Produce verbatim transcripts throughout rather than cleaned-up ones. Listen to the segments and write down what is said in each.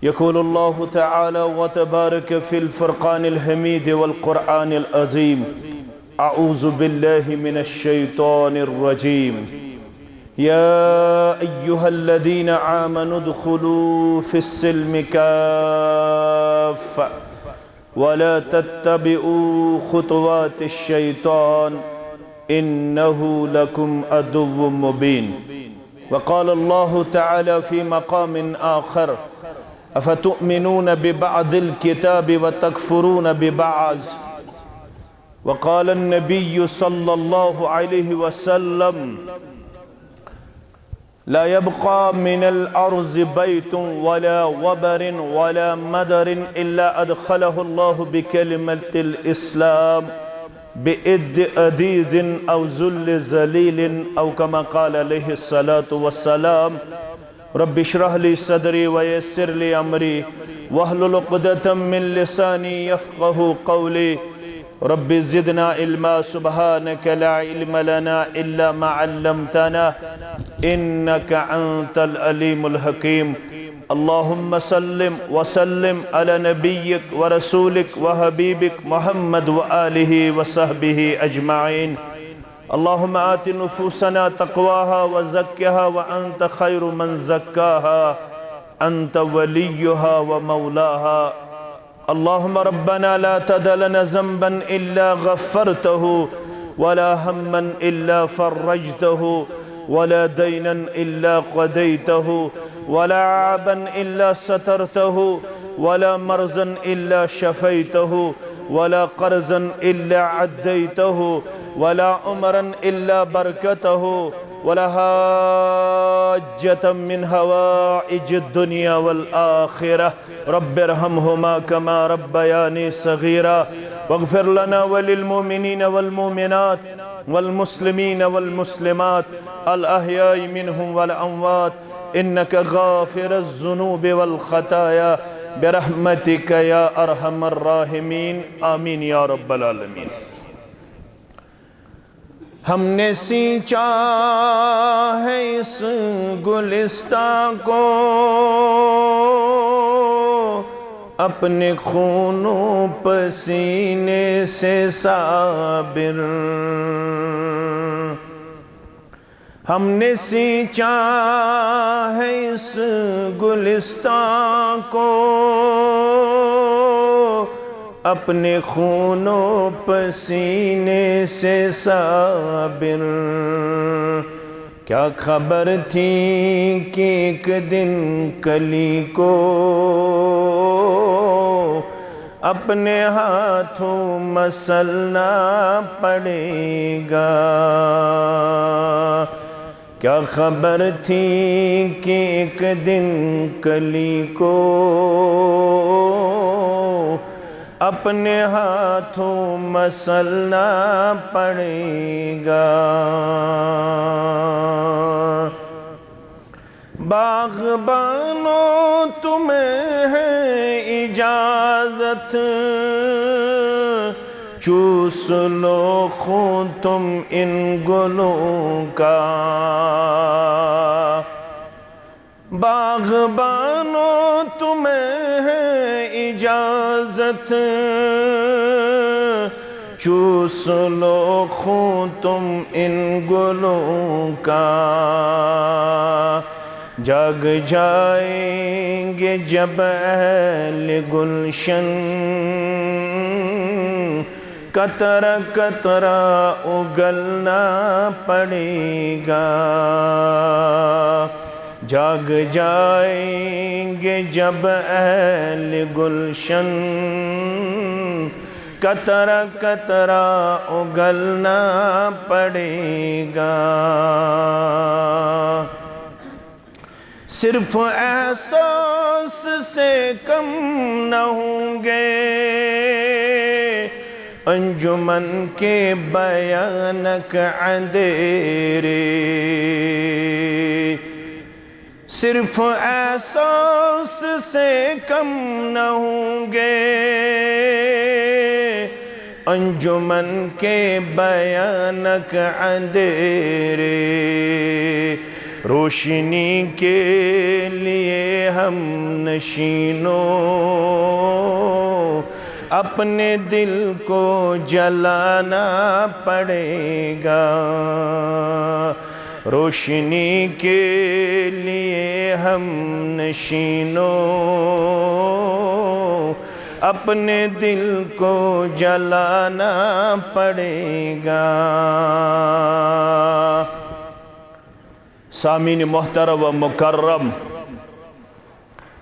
يقول الله تعالى وتبارك في الفرقان الحميد والقرآن العظيم: أعوذ بالله من الشيطان الرجيم. يا أيها الذين آمنوا ادخلوا في السلم كافة ولا تتبعوا خطوات الشيطان إنه لكم عدو مبين. وقال الله تعالى في مقام آخر: أفتؤمنون ببعض الكتاب وتكفرون ببعض؟ وقال النبي صلى الله عليه وسلم: لا يبقى من الأرض بيت ولا وبر ولا مدر إلا أدخله الله بكلمة الإسلام بإد أديد أو ذل ذليل، أو كما قال عليه الصلاة والسلام. رب اشرح لي صدري ويسر لي أمري واحلل عقدة من لساني يفقه قولي. رب زدنا علما، سبحانك لا علم لنا إلا ما علمتنا إنك أنت العليم الحكيم. اللهم صل وسلم على نبيك ورسولك وحبيبك محمد وآله وصحبه أجمعين. اللهم آت نفوسنا تقواها وزكها وأنت خير من زكاها، أنت وليها ومولاها. اللهم ربنا لا تدع لنا ذنبا إلا غفرته، ولا هما إلا فرجته، ولا دينا إلا قضيته، ولا عيبا إلا سترته، ولا مرضا إلا شفيته، ولا قرضا إلا عديته، ولا عمرا إلا بركته، ولا حاجة من حوائج الدنيا والآخرة. رب ارحمهما كما ربياني صغيرا. واغفر لنا وللمؤمنين والمؤمنات والمسلمين والمسلمات الأحياء منهم والأموات إنك غافر الذنوب والخطايا برحمتك يا أرحم الراحمين. آمين يا رب العالمين. ہم نے سینچا ہے اس گلستان کو اپنے خون و پسینے سے، صابر۔ ہم نے سینچا ہے اس گلستان کو اپنے خون و پسینے سے، صابر۔ کیا خبر تھی کہ ایک دن کلی کو اپنے ہاتھوں مسلنا پڑے گا؟ کیا خبر تھی کہ ایک دن کلی کو اپنے ہاتھوں مسلنا پڑے گا؟ باغبانوں، تمہیں ہے اجازت، چوس لو خون تم ان گلوں کا۔ باغبانوں، تمہیں ہے اجازت، چوس لو خون تم ان گلوں کا۔ جاگ جائیں گے جب اہل گلشن، قطرہ قطرہ اگلنا پڑے گا۔ جاگ جائیں گے جب اہل گلشن، قطرہ قطرہ اگلنا پڑے گا۔ صرف احساس سے کم نہ ہوں گے انجمن کے بھیانک اندھیرے۔ صرف احساس سے کم نہ ہوں گے انجمن کے بھیانک اندھیرے۔ روشنی کے لیے ہم نشینوں، اپنے دل کو جلانا پڑے گا۔ روشنی کے لیے ہم نشینوں، اپنے دل کو جلانا پڑے گا۔ سامعین محترم و مکرم،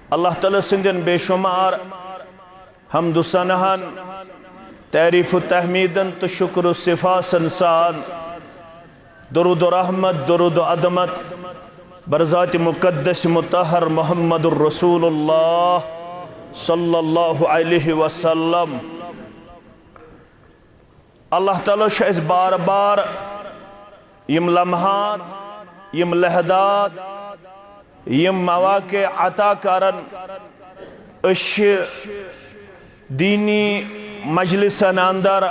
اللہ تعالیٰ سٕنٛدٮ۪ن بے شمار حمد و ثناہن، تعریف و تحمیدن تہٕ شکر و صفاسن سان درود و رحمت، درود و عظمت بر ذات مقدس مطہر محمد الرسول اللہ صلی اللہ علیہ وسلم۔ اللہ تعالیٰ چھُ اَسہِ بار بار یِم لمحات، یِم لحظات، یِم مواقع عطا کران۔ أسۍ چھِ دیٖنی مجلسن اندر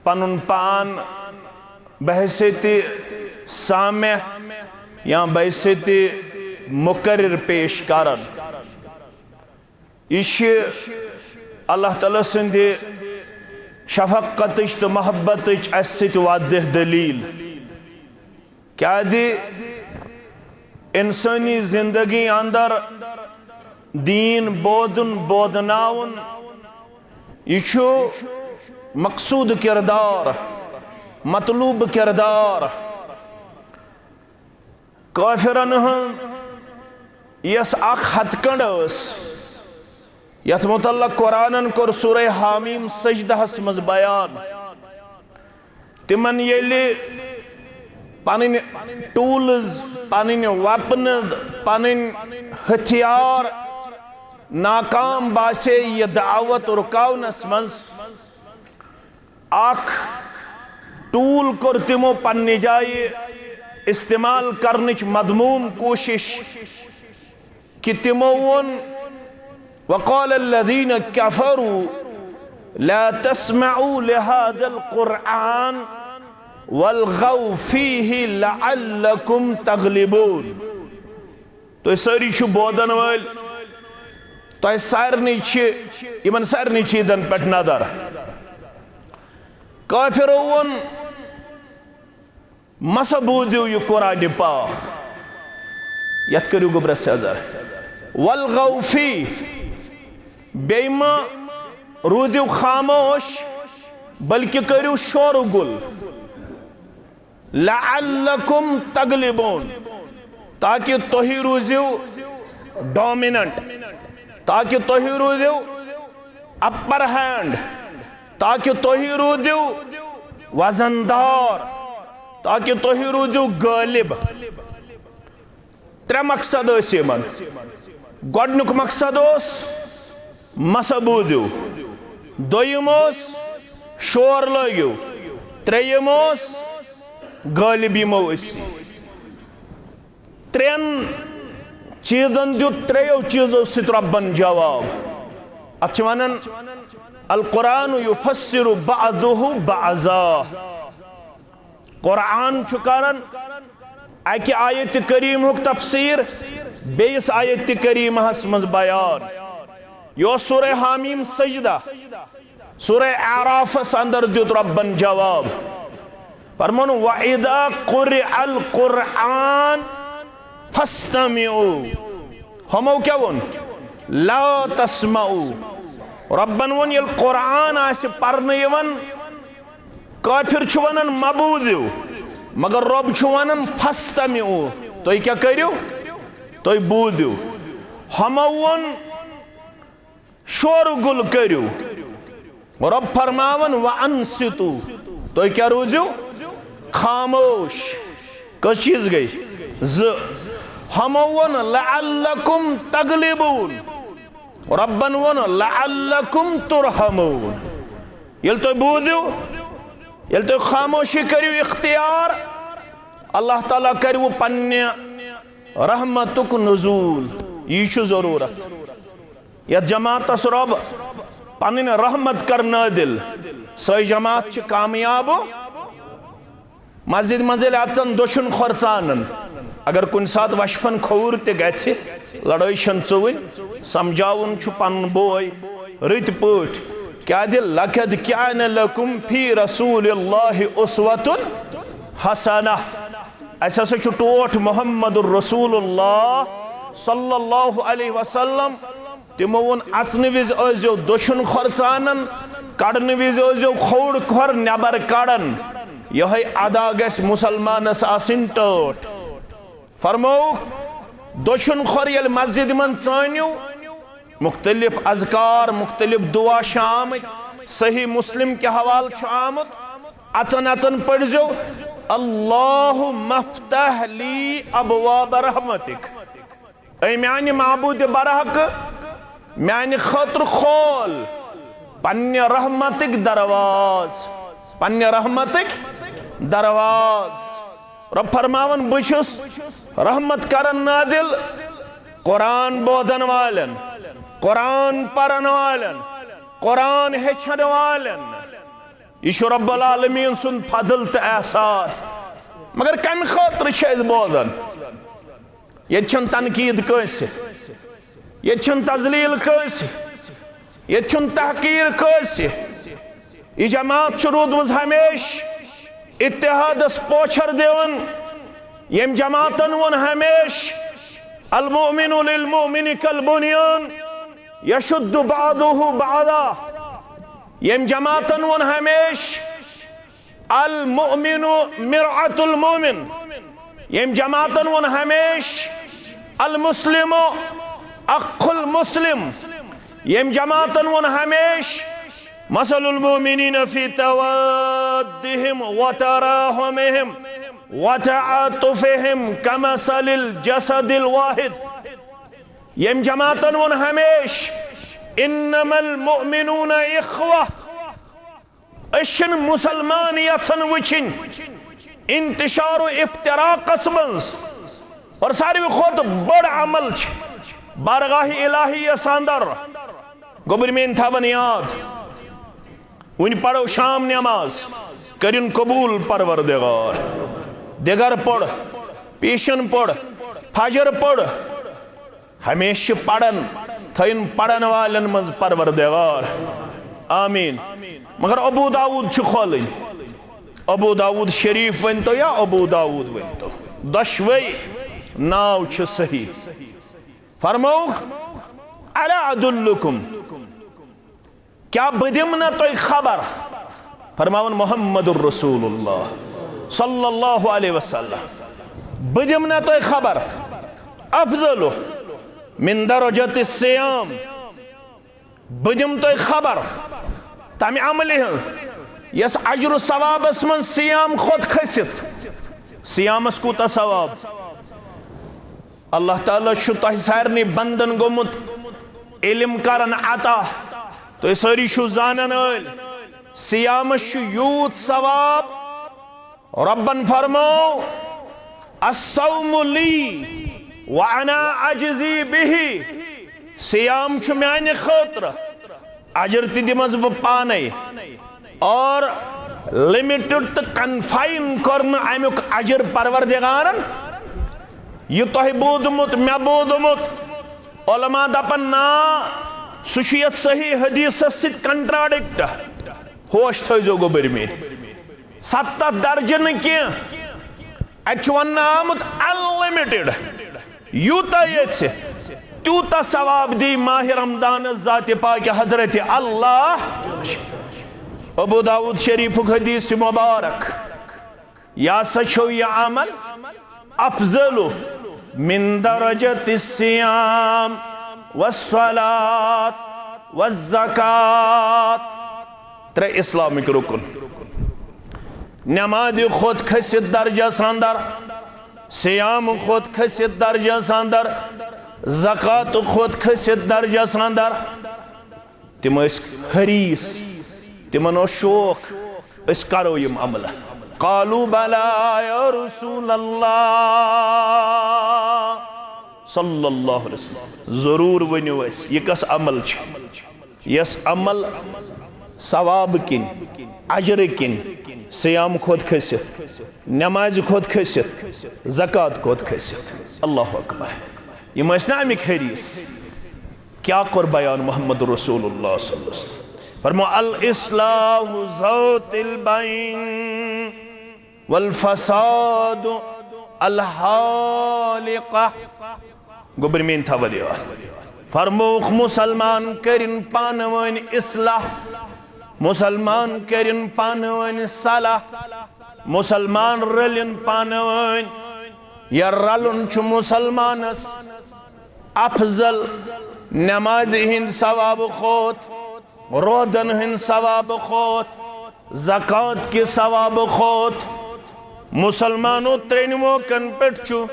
پنُن پان بحیثیت سامع یا بحیثیت مقرر پیش کران۔ یہِ چھِ اللہ تعالیٰ سٕنٛدِ شفقتٕچ تہٕ محبتٕچ اَسہِ سۭتۍ واضح دٔلیٖل۔ کیٛازِ اِنسٲنی زِندگی اندر دیٖن بوزُن، بوزناوُن، یہِ چھُ مقصود کردار، مطلوب کردار۔ کٲفرن ہٕنٛز یۄس اکھ ہتھ کنڈ ٲس، یتھ متعلق قرآنن کوٚر سورہ حامیم سجدہس منٛز بیان، تِمن ییٚلہِ پنٕنۍ ٹولز، پنٕنۍ ویپنز، پنٕنۍ ہتھیار ناکام باسے یہِ دعوت رُکاونس منٛز، اکھ ٹول کوٚر تِمو پننہِ جایہِ استعمال کرنٕچ مذموم کوٗشش، کہِ تِمو ووٚن، وقال الذين كفروا لا تسمعوا لهذا القرآن والغوا فيه لعلكم تغلبون۔ تُہۍ سٲری چھِو بوزن وٲلۍ، تۄہہِ سارنٕے چھِ یِمن سارنٕے چیٖزن پٮ۪ٹھ نظر۔ کٲفرو ووٚن، "مسا بوٗزِو یہِ قرآنِ پاک، یتھ کٔرِو گوٚبرس سیزر۔ والغوا فیہ، بیٚیہِ مہ روٗزِو خاموش، بلکہِ کٔرِو شور و گُل۔ لعلکم تغلبون، تاکہ تُہۍ روٗزِو ڈومیننٹ، تاکہ تُہۍ روٗزِو اپر ہینڈ، تاکہ تُہۍ روٗزِو وزن دار، تاکہ تُہۍ روٗزِو غٲلب۔" ترٛےٚ مقصد ٲسۍ یِمن۔ گۄڈٕنیُک مقصد اوس، "مسا بوٗزِو۔" دوٚیِم اوس، "شور لٲگِو۔" ترٛیٚیِم اوس، "غٲلب یِمو أسی۔" ترٛٮ۪ن چیٖزن دیُت ترٛیٚیو چیٖزو سۭتۍ رۄبن جواب۔ اتھ چھِ ونان، "القرآن یفسر بعضہ بعضا۔" قرآن چھُ کران اکہِ آیت کریمہُک تفسیر بیٚیِس آیت کریمہس منٛز بیان۔ یہِ اوس سورہ حامیم سجدہ۔ سورہ اعرافس اندر دیُت رۄبن جواب، فرمون، "وَإِذَا قُرِئَ الْقُرْآنُ فَاسْتَمِعُوا۔" ہُمو کیٛاہ ووٚن؟ "لا تسمعوا۔" رۄبن ووٚن، ییٚلہِ قرآن آسہِ پرنہٕ یِوان، کٲفر چھُ ونان، "مہ بوٗزِو"، مگر رۄب چھُ ونان، "فَاسْتَمِعُوا"، تُہۍ کیٛاہ کٔرِو؟ تُہۍ بوٗزِو۔ ہُمو ووٚن، "شور گُل کٔرِو۔" رۄب فرماوان، "وَأَنصِتُوا"، تُہۍ کیٛاہ روٗزِو؟ خاموش۔ کٔژ چیٖز گٔے؟ زٕ۔ ہُمو ووٚن، "لَعَلَّكُمْ تَغْلِبُونَ"، رۄبن ووٚن، "لَعَلَّكُمْ تُرْحَمُونَ"۔ ییٚلہِ تُہۍ بوٗزِو، ییٚلہِ تُہۍ خاموشی کٔرِو اختیار، اللہ تعالیٰ کَرِوٕ پننہِ رحمتُک نزول۔ یی چھُ ضروٗرت۔ یتھ جماعتس رۄب پنٕنۍ رحمت کر نٲدِل، سۄے جماعت چھِ کامیاب۔ مسجد منٛز ییٚلہِ اژن دٔچھُن کھۄر ژانن، اگر کُنہِ ساتہٕ وشفن کھووُر تہِ گژھِ، لڑٲے چھنہٕ ژُوٕنۍ، سمجھاوُن چھُ پنُن بوے رٕتۍ پٲٹھۍ۔ کیٛازِ، لقد کان لکم فی رسول اللہ اسوۃ حسنہ۔ اسہِ ہسا چھُ ٹوٹھ محمد رسول اللہ صلی اللہ علیہ وسلم۔ تِمو ووٚن، اژنہٕ وِزِ ٲسۍزیو دٔچھُن کھۄر ژانان، کڑنہٕ وِزِ ٲسۍزیو کھووُر کھۄر نٮ۪بر کڑان۔ یِہوٚے ادا گژھِ مسلمانس آسٕنۍ ٹٲٹھ۔ فرمووُکھ، دٔچھُن کھۄر ییٚلہِ مسجدِ منٛز ژٲنِو، مختلف اذکار، مختلف دعا چھِ آمٕتۍ، صحیح مسلم کہِ حوالہٕ چھُ آمُت، اژان اژان پٔرۍزیو، اللہم افتح لی ابواب رحمتک۔ اے میانہِ معبود برحق، میانہِ خٲطرٕ کھول پننہِ رحمتٕکۍ درواز، پننہِ رحمتٕکۍ درواز۔ رب فرماوان، بہٕ چھُس رحمت کران نازل قرآن بوزن والٮ۪ن، قرآن پرن والٮ۪ن، قرآن ہیٚچھن والٮ۪ن۔ یہِ چھُ رب العالمین سُنٛد فضل تہٕ احسان۔ مگر کمہِ خٲطرٕ چھِ أسۍ بوزان؟ ییٚتہِ چھَنہٕ تنقید کٲنٛسہِ، ییٚتہِ چھَنہٕ تذلیل کٲنٛسہِ، ییٚتہِ چھُنہٕ تحقیر کٲنٛسہِ۔ یہِ جماعت چھِ روٗدمٕژ ہمیشہِ اتحادس پوچھر دِوان۔ ییٚمۍ جماعتن ووٚن ہمیشہِ، المؤمن للمؤمن کالبنیان یشد بعضہ بعضا۔ ییٚمۍ جماعتن ووٚن ہمیشہِ، المؤمن مرآة المؤمن۔ ییٚمۍ جماعتن ووٚن ہمیشہِ، المسلم اخ المسلم۔ ییٚمۍ جماعتن ووٚن ہمیشہِ، مثل المؤمنین فی توادہم وتراحمہم وتعاطفہم کمثل الجسد الواحد۔ ییٚمۍ جماعتن ووٚن ہمیشہِ، انما المؤمنون اخوہ۔ أسۍ چھِنہٕ مسلمان یژھان وٕچھِنۍ انتشار و افتراقس منٛز۔ اور ساروی کھۄتہٕ بٔڑ عمل چھِ بارگاہ الٰہی یس اندر۔ گوٚبرۍ میٲنۍ تھاوان یاد، وٕنہِ پرو شام نماز، کٔرِن قبول پروردگار۔ دِگر پوٚر، پیشن پوٚر، فجر پوٚر، ہمیشہِ پرن، تھٲیِن پرن والٮ۪ن منٛز پروردگار۔ آمین۔ مگر ابو داؤد چھُ کھولٕنۍ۔ ابو داؤد شریف ؤنۍتو یا ابو داؤد ؤنۍتو، دۄشوے ناو چھِ صحیح۔ فرمووُکھ، الا ادلکم، کیا بہٕ دِمہٕ نا تۄہہِ خبر؟ فرماوان محمد رسول اللہ صلی اللہ علیہ وسلم، بہٕ دِمہٕ نا تۄہہِ خبر؟ افضل من درجت الصیام، بہٕ دِمہٕ تۄہہِ خبر تمہِ عملہِ ہٕنٛز یۄس اجر و ثوابس منٛز صیام کھۄتہٕ کھٔسِتھ۔ صیامس کوٗتاہ ثواب؟ اللہ تعالیٰ چھُ تۄہہِ سارنٕے بندن گوٚمُت علم کرن عطا۔ تُہۍ سٲری چھِو زانن وٲلۍ، صیامس چھُ یوٗت ثواب۔ رۄبن فرموو، الصوم لی وانا اجزی بہ۔ صیام چھُ میانہِ خٲطرٕ، اجر تہِ دِمس بہٕ پانے۔ اور لمٹڈ تہٕ کنفائن کوٚر نہٕ امیُک اجر پروردگارن۔ یہِ تۄہہِ بوٗزمُت، مےٚ بوٗزمُت، علماء دپان نا، سُہ چھُ یتھ صحیح حدیثس سۭتۍ کنٹراڈکٹ۔ ہوش تھٲیزیو گوٚبرۍ میٲنۍ۔ ستتھ درجہٕ نہٕ کینٛہہ، اتہِ چھُ وننہٕ آمُت انلمٹڈ۔ یوٗتاہ یژھِ، تیوٗتاہ ثواب دی ماہِ رمضانس ذاتِ پاکہِ حضرت اللہ۔ ابو داؤد شریفُک حدیث مبارک۔ یہِ ہسا چھُ یہِ عمل افضل من درجت الصیام والصلاۃ والزکات۔ ترٛےٚ اسلامٕکۍ رُکُن۔ نمازِ کھۄتہٕ کھٔسِتھ درجس اندر، صیام کھۄتہٕ کھٔسِتھ درجس اندر، زکات کھۄتہٕ کھٔسِتھ درجس اندر۔ تِم ٲسۍ حریص، تِمن اوس شوق، أسۍ کرو یِم عملہٕ۔ قالوا بلی یا رسول اللہ صلی اللہ علیہ وسلم، ضروٗر ؤنِو اَسہِ، یہِ کس عمل چھِ؟ یس عمل ثواب کِنۍ، اجرٕ کِنۍ، صیام کھۄتہٕ کھٔسِتھ، نمازِ کھۄتہٕ کھٔسِتھ، زکوٰۃ کھۄتہٕ کھٔسِتھ۔ اللہ اکبر۔ یِم ٲسۍ نا اَمِکۍ حریٖص۔ کیا کوٚر بیان محمد رسول اللہ صلی اللہ علیہ وسلم؟ فرمو، "الاصلاح ذات البین والفساد الحالقہ۔" گوٚبرۍ میٛٲنۍ تھاوَل یاد۔ فرمووُکھ، مُسلمان کٔرِن پانہٕ ؤنۍ اصلاح، مُسلمان کٔرِن پانہٕ ؤنۍ صلاح، مُسلمان رٔلِن پانہٕ ؤنۍ۔ یا رَلُن چھُ مُسلمانَس افضل، نمازِ ہِنٛدِ ثوابہٕ کھۄتہٕ، روزن ہٕنٛدِ ثوابہٕ کھۄتہٕ، زکوٰۃ کہِ ثوابہٕ کھۄتہٕ۔ مُسلمانو ترٛٮ۪ن موقعن پٮ۪ٹھ چھُ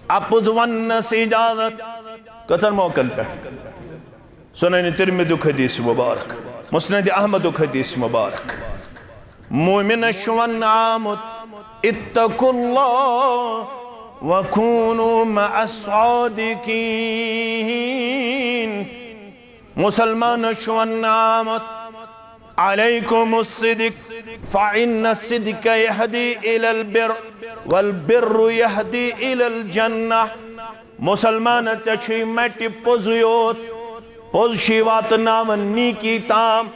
اَپُز وننس اجازت۔ کٔژن موقعن پٮ۪ٹھ؟ سنن ترمذیُک حدیث مبارک، مسند احمدُک حدیث مبارک۔ مومنس چھُ وننہٕ آمُت، "اتقوا اللہ وکونوا مع الصادقین۔" مُسلمانس چھُ وننہٕ آمُت، "علیکم الصدق فإن الصدق یہدی الی البر والبر یہدی الی الجنہ۔" مُسلمان، ژےٚ چھُے مٹہِ پوٚزُے یوت، پوٚز چھُے واتناوان نیکی تام،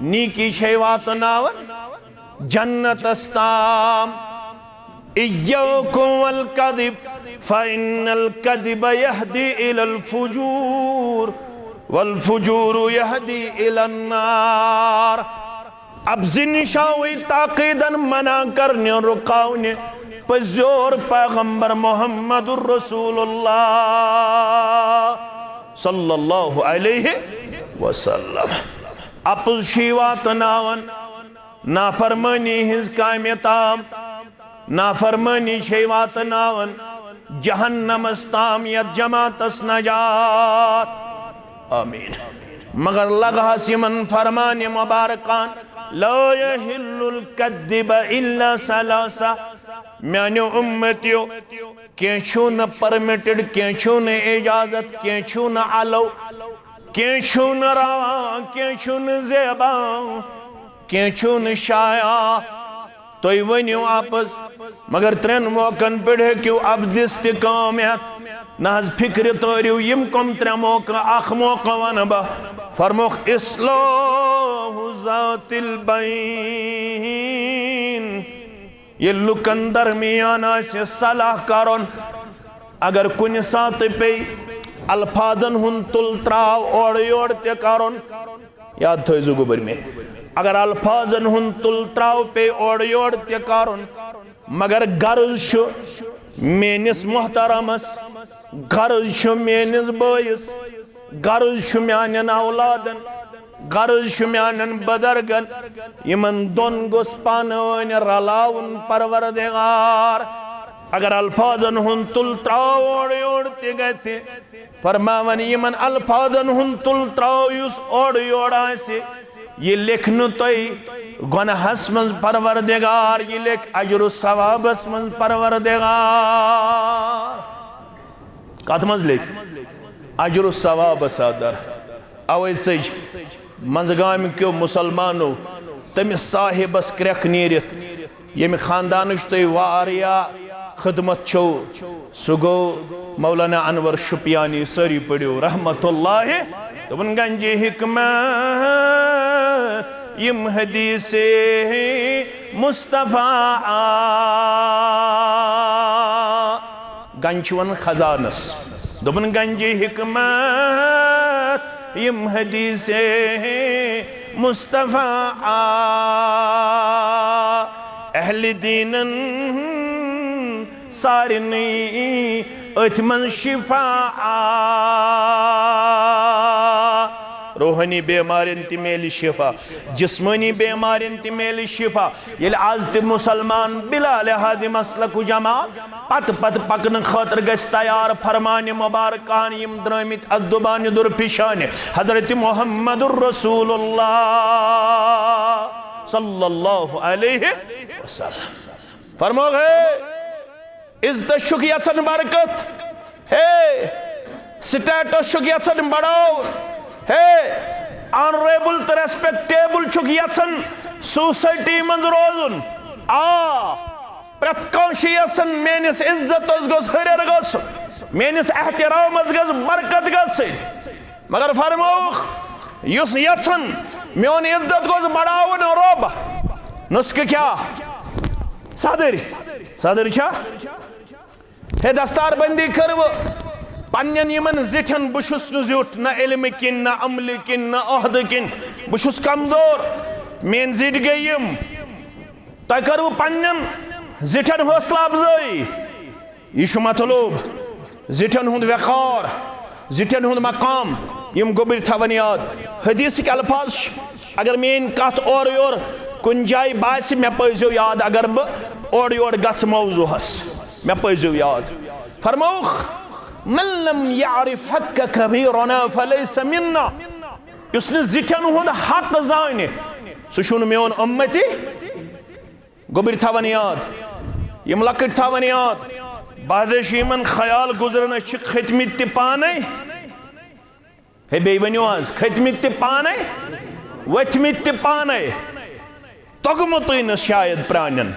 نیکی چھے واتناوان جنتس تام۔ ایاکم والکذب فإن الکذب یہدی الی الفجور والفجور یہدی الی النار۔ اَپزِ نِش آوٕے تاکیٖدن منع کرنہِ، رُکاونہِ پٔزیور پیغمبر محمد رسول اللہ صلی اللہ علیہ وسلم۔ اَپُز چھُے واتناوان نافرمٲنی ہٕنٛز کامہِ تام۔ نافرمٲنی چھے واتناوان جہنمس تام، یتھ جماعتس نجات۔ آمین۔ مگر لگہس یِمن فرمانہِ مبارکان، "لا یحل الکذب الا ثلاثہ"۔ میانیو امتیو، کینٛہہ چھُو نہٕ permitted، کینٛہہ چھُو نہٕ اجازت، کینٛہہ چھُو نہٕ allow، کینٛہہ چھُو نہٕ روا، کینٛہہ چھُو نہٕ زیبا، کینٛہہ چھُو نہٕ شایع۔ تُہۍ ؤنِو اَپُز، مگر ترٛٮ۪ن موقعن پٮ۪ٹھ ہیٚکِو اَپزِس تہِ کٲم ہٮ۪تھ۔ نہ حظ فِکرِ تٲرِو، یِم کٕم ترٛےٚ موقعہٕ، اَکھ موقعہٕ وَنہٕ بہٕ۔ فرموکھ، "اصلاح ذات البین"۔ ییٚلہِ لُکن درمیان آسہِ صلاح کرُن، اگر کُنہِ ساتہٕ پیٚیہِ الفاظن ہُنٛد تُل ترٛاو اورٕ یورٕ تہِ کرُن، یاد تھٲیزیو گوٚبُر مےٚ، اگر الفاظن ہُنٛد تُل ترٛاو پیٚیہِ اورٕ یورٕ تہِ کرُن، مگر غرض چھُ میٲنِس محترمس، غرض چھُ میٲنِس بٲیِس، غرض چھُ میانٮ۪ن اولادن، غرض چھُ میانٮ۪ن بُزرگن، یِمن دۄن گوٚژھ پانہٕ ؤنۍ رلاوُن پروردگار۔ اگر الفاظن ہُنٛد تُل ترٛاو اورٕ یورٕ تہِ گژھِ، فرماوان، یِمن الفاظن ہُنٛد تُل ترٛاو یُس اورٕ یورٕ آسہِ، یہِ لیکھِ نہٕ تۄہہِ گۄناہس منٛز پروردگار، یہِ لیکھِ اجر و ثوابس منٛز پروردگار۔ کتھ منٛز لیکھِ؟ اجر و ثوابس اندر۔ اوے ژٔج منٛزٕ گامہِ کیو مُسلمانو تٔمِس صاحبس کرٛٮ۪کھ نیٖرِتھ، ییٚمہِ خاندانٕچ تُہۍ واریاہ خدمت چھو، سُہ گوٚو مولانا انور شُپیانی۔ سٲری پٔرِو رحمت اللہ۔ دوٚپُن، گنجِ حکمت یِم حدیث مصطفیٰ آ۔ گنج چھُ وَنان خزانس۔ دوٚپُن، گنجِ حکمت یِم حدیث مصطفیٰ آ، اہل دیٖنن سارنٕے أتھۍ منٛز شفا آ۔ روحٲنی بیمارٮ۪ن تہِ میلہِ شفا، جسمٲنی بیمارٮ۪ن تہِ میلہِ شفا۔ ییٚلہِ از تہِ مُسلمان بلا لحاظ مسلک و جماعت پتہٕ پتہٕ پکنہٕ خٲطرٕ گژھِ تیار، فرمانہِ مبارکان یِم درٲمٕتۍ اتھ دُبانہِ درپیشانہِ حضرت محمد رسول اللہ صلی اللہ علیہ وسلم۔ فرمو ہے، عزتس چھُکھ یژھان برکت، ہے، status چھُکھ یژھان بڑاوُن، ہے، آنریبل تہٕ ریسپیکٹیبل چھُکھ یژھان سوسائٹی منٛز روزُن؟ آ، پرٛٮ۪تھ کانٛہہ چھُ یژھان میٲنِس عزتس گوٚژھ ہُرٮ۪ر گژھُن، میٲنِس احترامس گٔژھ برکت گژھٕنۍ۔ مگر فرمووُکھ، یُس یژھان میون عزت گوٚژھ بڑاوُن، رۄب، نسخہٕ کیٛاہ؟ صدٕرۍ۔ صدٕرۍ چھا؟ ہے، دستار بندی کٔروٕ پننٮ۪ن یِمن زِٹھٮ۪ن۔ بہٕ چھُس نہٕ زیُٹھ، نہ علمہٕ کِنۍ، نہ عملہٕ کِنۍ، نہ عہدٕ کِنۍ۔ بہٕ چھُس کمزور۔ میٲنۍ زِٹھۍ گٔے یِم۔ تۄہہِ کٔروٕ پننٮ۪ن زِٹھٮ۪ن حوصلہٕ افزٲیی؟ یہِ چھُ مطلوب۔ زِٹھٮ۪ن ہُنٛد وقار، زِٹھٮ۪ن ہُنٛد مقام، یِم گوٚبٕرۍ تھاوَن یاد۔ حدیثٕکۍ الفاظ چھِ، اگر میٲنۍ کتھ اورٕ یورٕ کُنہِ جایہِ باسہِ، مےٚ پٲیزیو یاد۔ اگر بہٕ اورٕ یورٕ گژھٕ موضوعس، مےٚ پٲیزیو یاد۔ فرمووُکھ، "من لم يعرف حق كبيرنا فليس منا"۔ یُس نہٕ زِٹھٮ۪ن ہُنٛد حق زانہِ، سُہ چھُنہٕ میون اُمتی۔ گوٚبٕرۍ تھاوَن یاد، یِم لۄکٕٹۍ تھاوَن یاد۔ بعضے چھُ یِمن خیال گُزران، أسۍ چھِ کھٔتمٕتۍ تہِ پانے۔ ہے، بیٚیہِ ؤنِو حظ، کھٔتمٕتۍ تہِ پانے، ؤتھمٕتۍ تہِ پانے۔ توٚگمُتٕے نہٕ شاید پرٛانٮ۪ن۔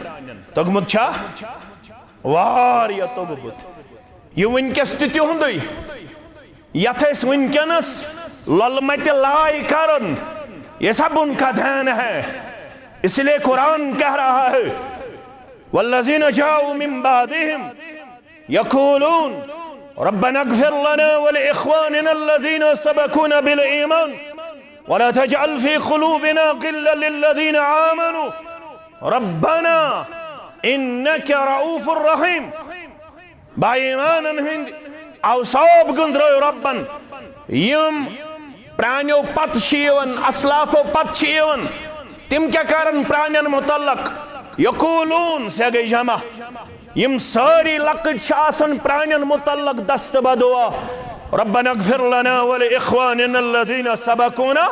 توٚگمُت چھا؟ واریاہ توٚگمُت۔ یہِ وٕنکیٚس تہِ تِہُنٛدُے۔ یتھ أسۍ وٕنکیٚنس لۄلمتہِ لائے کرن، یہ سب ان کا دین ہے۔ اس لیے قرآن کہہ رہا ہے، "والذین جاؤوا من بعدہم یقولون ربنا اغفر لنا ولاخواننا الذین سبقونا بالایمان ولا تجعل فی قلوبنا غلا للذین آمنوا ربنا انک رؤوف رحیم"۔ با ایمانن ہٕنٛدۍ اوصاف گٔنٛزرٲیِو رۄبن۔ یِم پرٛانیو پتہٕ چھِ یِوان، اسلافو پتہٕ چھِ یِوان، تِم کیٛاہ کرن پرٛانٮ۪ن متعلق؟ یقولون، سۄ گٔے جمع۔ یِم سٲری لۄکٕٹۍ چھِ آسان پرٛانٮ۪ن متعلق دست بدعا، "ربنا اغفر لنا ولاخواننا الذین سبقونا"۔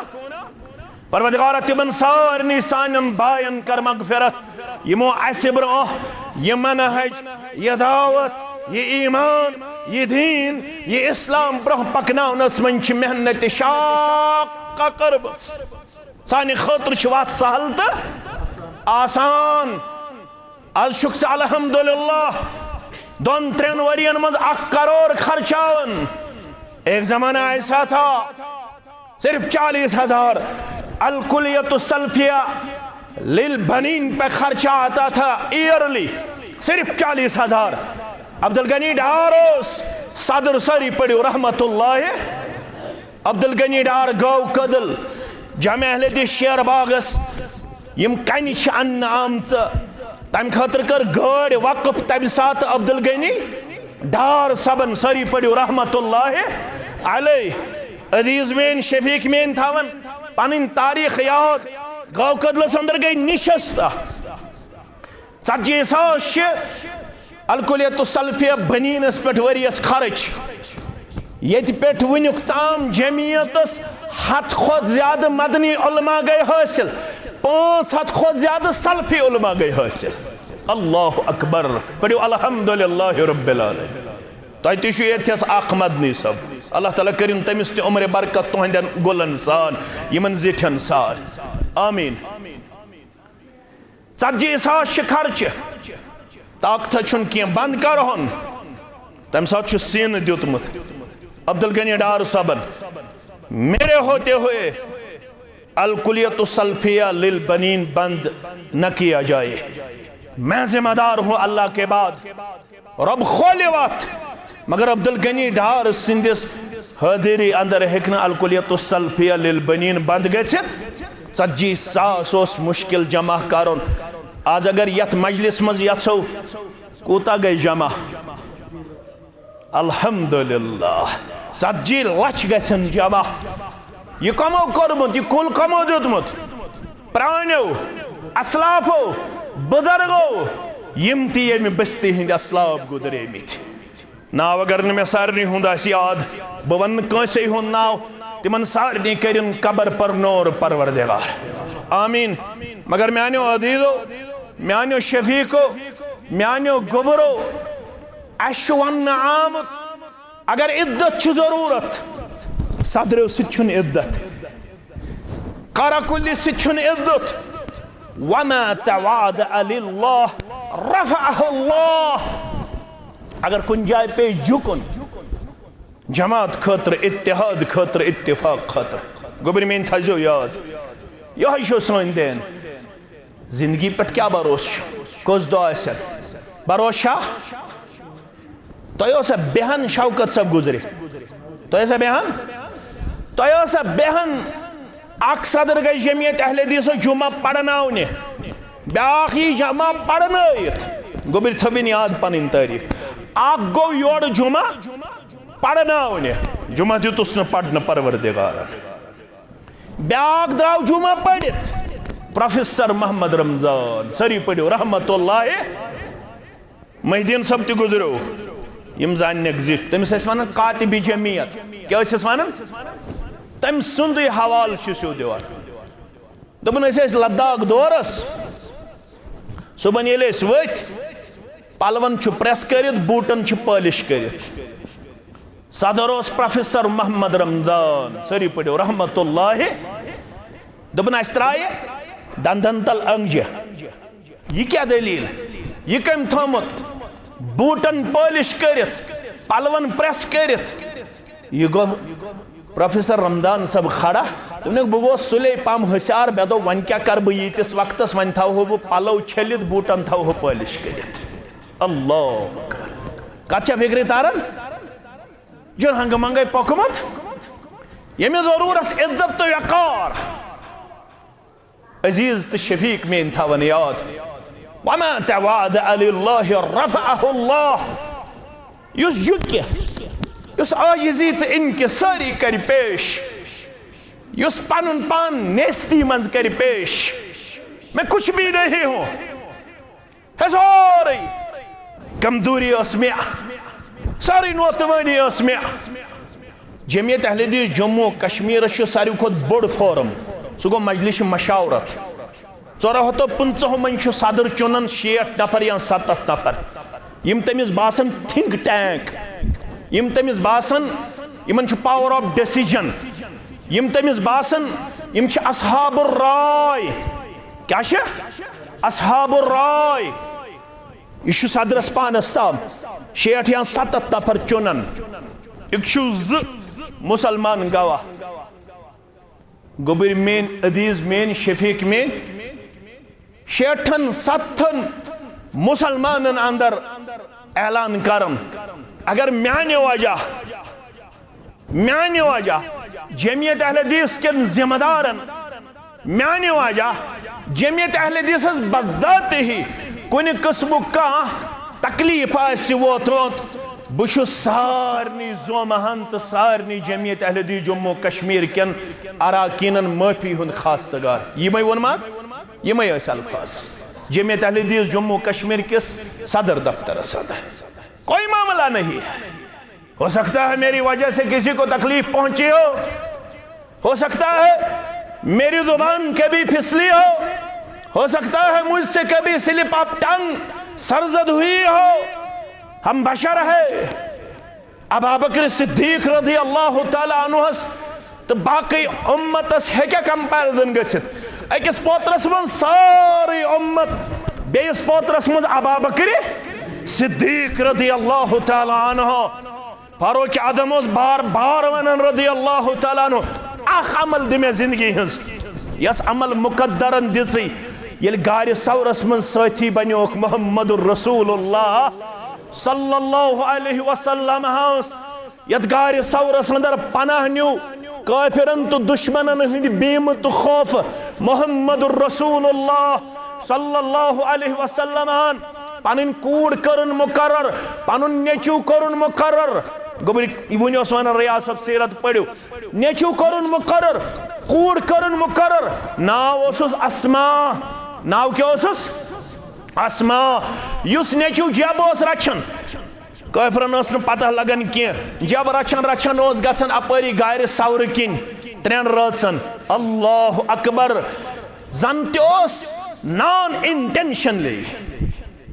پروردگارا، تِمن سارنٕے سانٮ۪ن باین کر مغفرت، یِمو اسہِ برونٛہہ یہِ منہج، یہِ دعوت، یہِ ایمان، یہِ دین، یہِ اسلام برونٛہہ پکناونس منٛز چھِ محنت شاقہ کٔرمٕژ۔ سانہِ خٲطرٕ چھِ وتھ سہل تہٕ آسان۔ از چھُکھ ژٕ الحمدللہ دۄن ترٛٮ۪ن ؤرین منٛز اکھ کرور خرچاوان۔ ایک زمانہ ایسا تھا، صرف چالیس ہزار الکلیت السلفیہ للبنین پہ خرچہ آتا تھا ایئرلی، صرف چالیس ہزار۔ عبدالغنی ڈار اوس صدر، سٲری پٔرِو رحمت اللہ۔ عبدالغنی ڈار گٲو کدل جامع اہل حدیث شیر باغس، یِم کنہِ چھِ اننہٕ آمتہٕ، تمہِ خٲطرٕ کٔر گٲڑۍ وقف تمہِ ساتہٕ عبدالغنی ڈار صٲبن، سٲری پٔرِو رحمت اللہ علیہ۔ عزیز میٲنۍ، شفیق میٲنۍ تھاون پنٕنۍ تاریخ یاد۔ گٲو کدلس اندر گٔے نشست۔ ژتجی ساس چھِ الکلیت السلفیہ بنینس پٮ۪ٹھ ؤریس خرچ۔ ییٚتہِ پٮ۪ٹھ وٕنیُک تام جمعیتس ہتھ کھۄتہٕ زیادٕ مدنی علماء گٔے حٲصِل، پانٛژھ ہتھ کھۄتہٕ زیادٕ سلفی علماء گٔے حٲصِل۔ اللہ اکبر، پٔرِو الحمدللہ رب العالمین۔ تۄہہِ تہِ چھُ ییٚتھس اکھ مدنی صٲب، اللہ تعالیٰ کٔرِن تٔمِس تہِ عمرِ برکت تُہنٛدٮ۪ن گُلن سان، یِمن زِٹھٮ۪ن سان۔ آمین۔ ژتجی ساس چھِ خرچہٕ، طاقتہ چھُنہٕ کینٛہہ، بنٛد کرہون۔ تَمہِ ساتہٕ چھُ سیٖنہٕ دیُتمُت عبدالغنی ڈار صٲبن، "میرے ہوتے ہوئے الکلیت السلفیہ للبنین بند نہ کیا جائے، میں ذمہ دار ہوں اللہ کے بعد۔" رۄب کھولہِ وتھ۔ مگر عبدالغنی ڈار سٕنٛدِس حٲضری اندر ہیٚکہِ نہٕ الکلیت السلفیہ للبنین بند گٔژھِتھ۔ ژتجی ساس اوس مشکل جمع کرُن۔ از اگر یتھ مجلس منٛز یژھو، کوٗتاہ گٔے جمع؟ الحمدللہ، ژتجی لچھ گژھن جمع۔ یہِ کمو کوٚرمُت؟ یہِ کُل کمو دیُتمُت؟ پرٛانیو، اسلافو، بُزرگو، یِم تہِ ییٚمہِ بستی ہٕنٛدۍ اسلاف گُزریمٕتۍ۔ ناو اگر نہٕ مےٚ سارنٕے ہُنٛد آسہِ یاد، بہٕ ونہٕ نہٕ کٲنٛسے ہُنٛد ناو، تِمن سارنٕے کٔرِن قبر پر نور پروردگار۔ آمین۔ مگر میانیو عزیزو، میانیو شفیقو، میانیو گوٚبرو، اسہِ چھُ وننہٕ آمُت، اگر عزت چھُ ضروٗرت، صدرو سۭتۍ چھُنہٕ عزت۔ قرہ کُلِس سۭتۍ چھُنہٕ عزت۔ وما تواضع للہ رفعہ اللہ۔ اگر کُنہِ جایہِ پیٚیہِ جُکُن، جماعت خٲطرٕ، اتحاد خٲطرٕ، اتفاق خٲطرٕ، گوٚبرۍ میٲنۍ، تھٲیزیو یاد، یِہوٚے چھُ سٲنۍ دین۔ زندگی پٮ۪ٹھ کیٛاہ بھروسہٕ چھُ؟ کٔژ دۄہ آسن؟ بھروسہٕ چھا؟ تۄہہِ اوسا بیہان شوکت صٲب گُزرِ؟ تۄہہِ اوسا بیہان؟ تۄہہِ اوسا بیہان اکھ صدر گژھِ جمعیت اہل حدیثس جمعہ پرناونہِ، بیاکھ یی جمعہ پرنٲیِتھ؟ گوٚبرۍ، تھٲوِن یاد پنٕنۍ تٲریخ۔ اکھ گوٚو یورٕ جمعہ پرناونہِ، جمعہ دیُتُس نہٕ پرنہٕ پروردگارن۔ بیاکھ درٛاو جمعہ پٔرِتھ، پروفیسر محمد رمضان، سٲری پٔرِو، رحمت اللہ۔ محی الدین صٲب تہِ گُزریو، یِم زاننکھ زِٹھۍ، تٔمِس ٲسۍ وَنان کاتِبِ جمعیت۔ کیٛاہ ٲسِس وَنان؟ تٔمۍ سُنٛدُے حوالہٕ چھُس یہِ دِوان۔ دوٚپُن، أسۍ ٲسۍ لداخ دورس، صُبحن ییٚلہِ أسۍ ؤتھۍ، پلون چھُ پریس کٔرِتھ، بوٗٹن چھُ پٲلِش کٔرِتھ۔ صدر اوس پروفیسر محمد رمضان، سٲری پٔرِو، رحمت اللہ۔ دوٚپُن، اَسہِ ترٛایہِ دندن تل أنٛگجہِ۔ یہِ کیٛاہ دٔلیٖل؟ یہِ کٔمۍ تھوٚومُت؟ بوٗٹن پٲلِش کٔرِتھ، پلون پریس کٔرِتھ۔ یہِ گوٚو پروفیسر رمضان صٲب کھڑا۔ دوٚپُن، بہٕ گوس سُلے پہم ہوشیار، مےٚ دوٚپ، وۄنۍ کیٛاہ کرٕ بہٕ ییٖتِس وقتس؟ وۄنۍ تھاوہو بہٕ پلو چھٔلِتھ، بوٗٹن تھاوہو پٲلِش کٔرِتھ۔ اللہ اکبر۔ کتھ چھا فکرِ تران؟ یہِ چھُنہٕ ہنگہٕ منگے پوٚکمُت، ییٚمِس ضروٗرت عزت تہٕ وقار۔ عزیز تہٕ شفیق میٲنۍ تھاوان یاد۔ وما تواضع للہ رفعہ اللہ۔ یُس جُکہِ، یُس عاجزی تہٕ انکساری کرِ پیش، یُس پنُن پان نیستی منٛز کرِ پیش، میں کچھ بھی نہیں ہوں، ہے سورُے کمزوری ٲس مےٚ، سٲرٕے نوتوٲنی ٲس مےٚ۔ جمعیت اہل حدیث جموں کشمیرس چھُ ساروی کھۄتہٕ بوٚڑ فورم، سُہ گوٚو مجلس مشاورت۔ ژۄدہ ہتو پٕنٛژٕہو منٛز چھُ صدر چُنان شیٹھ نفر یا ستتھ نفر، یِم تٔمِس باسان تھنک ٹینک، یِم تٔمِس باسان یِمن چھُ پاور آف ڈیسیجن، یِم تٔمِس باسان یِم چھِ اصحاب الرائے۔ کیٛاہ چھِ؟ اصحاب الرائے۔ یہِ چھُ صدرس پانس تام شیٹھ یا ستتھ نفر چُنان۔ اکھ چھُ زٕ مسلمان گواہ۔ گوٚبٕرۍ میٲنۍ، عزیز میٲنۍ، شفیق میٲنۍ، شیٹھن ستتھن مسلمانن اندر اعلان کرن، اگر میانہِ وجہ، میانہِ وجہ جمعیت اہل حدیث کٮ۪ن ذمہ دارن، میانہِ وجہ جمعیت اہل حدیثس بذاتِ ہی کُنہِ قٕسمُک کانٛہہ تکلیف آسہِ ووتمُت، بہٕ چھُس سارنٕے زومہن تہٕ سارنٕے جمعیت اہل حدیث جموں کشمیر کٮ۪ن اراکینن معٲفی ہُنٛد خواستگار۔ یِمے ووٚنمت، یِمے ٲسۍ الفاظ جمعیت اہل حدیث جموں کشمیر کِس صدر دفترس اندر۔ کوئی معاملہ نہیں ہے۔ ہو سکتا ہے میری وجہ سے کسی کو تکلیف پہنچی ہو، ہو سکتا ہے میری زبان کبھی پھسلی ہو، ہو سکتا ہے مجھ سے کبھی سلپ آف ٹنگ سرزد ہوئی ہو، ہم بشر ہیں۔ ابابکر صدیق رضی اللہ تعالیٰ عنہس تہٕ باقٕے اُمتس ہیٚکیٛاہ کمپیرزن گٔژھِتھ؟ أکِس پوترس منٛز سٲرٕے اُمت، بیٚیِس پوترس منٛز ابابکر صدیق رضی اللہ تعالیٰ عنہ۔ فاروق اعظم اوس بار بار ونان رضی اللہ تعالیٰ عنہ، اکھ عمل دِ مےٚ زندگی ہٕنٛز، یۄس عمل مقدرن دِژٕے۔ ییٚلہِ غارِ ثورس منٛز سٲتھی بنیوکھ محمد رسول اللہ صلی اللہ علیہ وسلم ہس، یتھ غارِ ثورس اندر پناہ نیو کافرن تہٕ دشمنن ہٕنٛدِ بیمہٕ تہٕ خوفہٕ محمد رسول اللہ صلی اللہ علیہ وسلم ہن۔ پنٕنۍ کوٗر کٔرٕن مقرر، پنُن نیٚچو کوٚرُن مقرر۔ گوٚبرِ، یہِ وُنہِ اوس ونان ریاض صٲب سیرت پٔرِو۔ نیٚچو کوٚرُن مقرر، کوٗر کٔرٕن مقرر۔ ناو اوسُس اسما۔ ناو کیٛاہ اوسُس؟ اسما۔ یُس نیٚچو جب اوس رچھان، کٲفرن ٲس نہٕ پتہ لگان کینٛہہ۔ جب رچھان رچھان اوس گژھان اپٲری غارِ ثورٕ کِنۍ ترٛٮ۪ن رٲژن۔ اللہ اکبر۔ زن تہِ اوس نان انٹینشنلی۔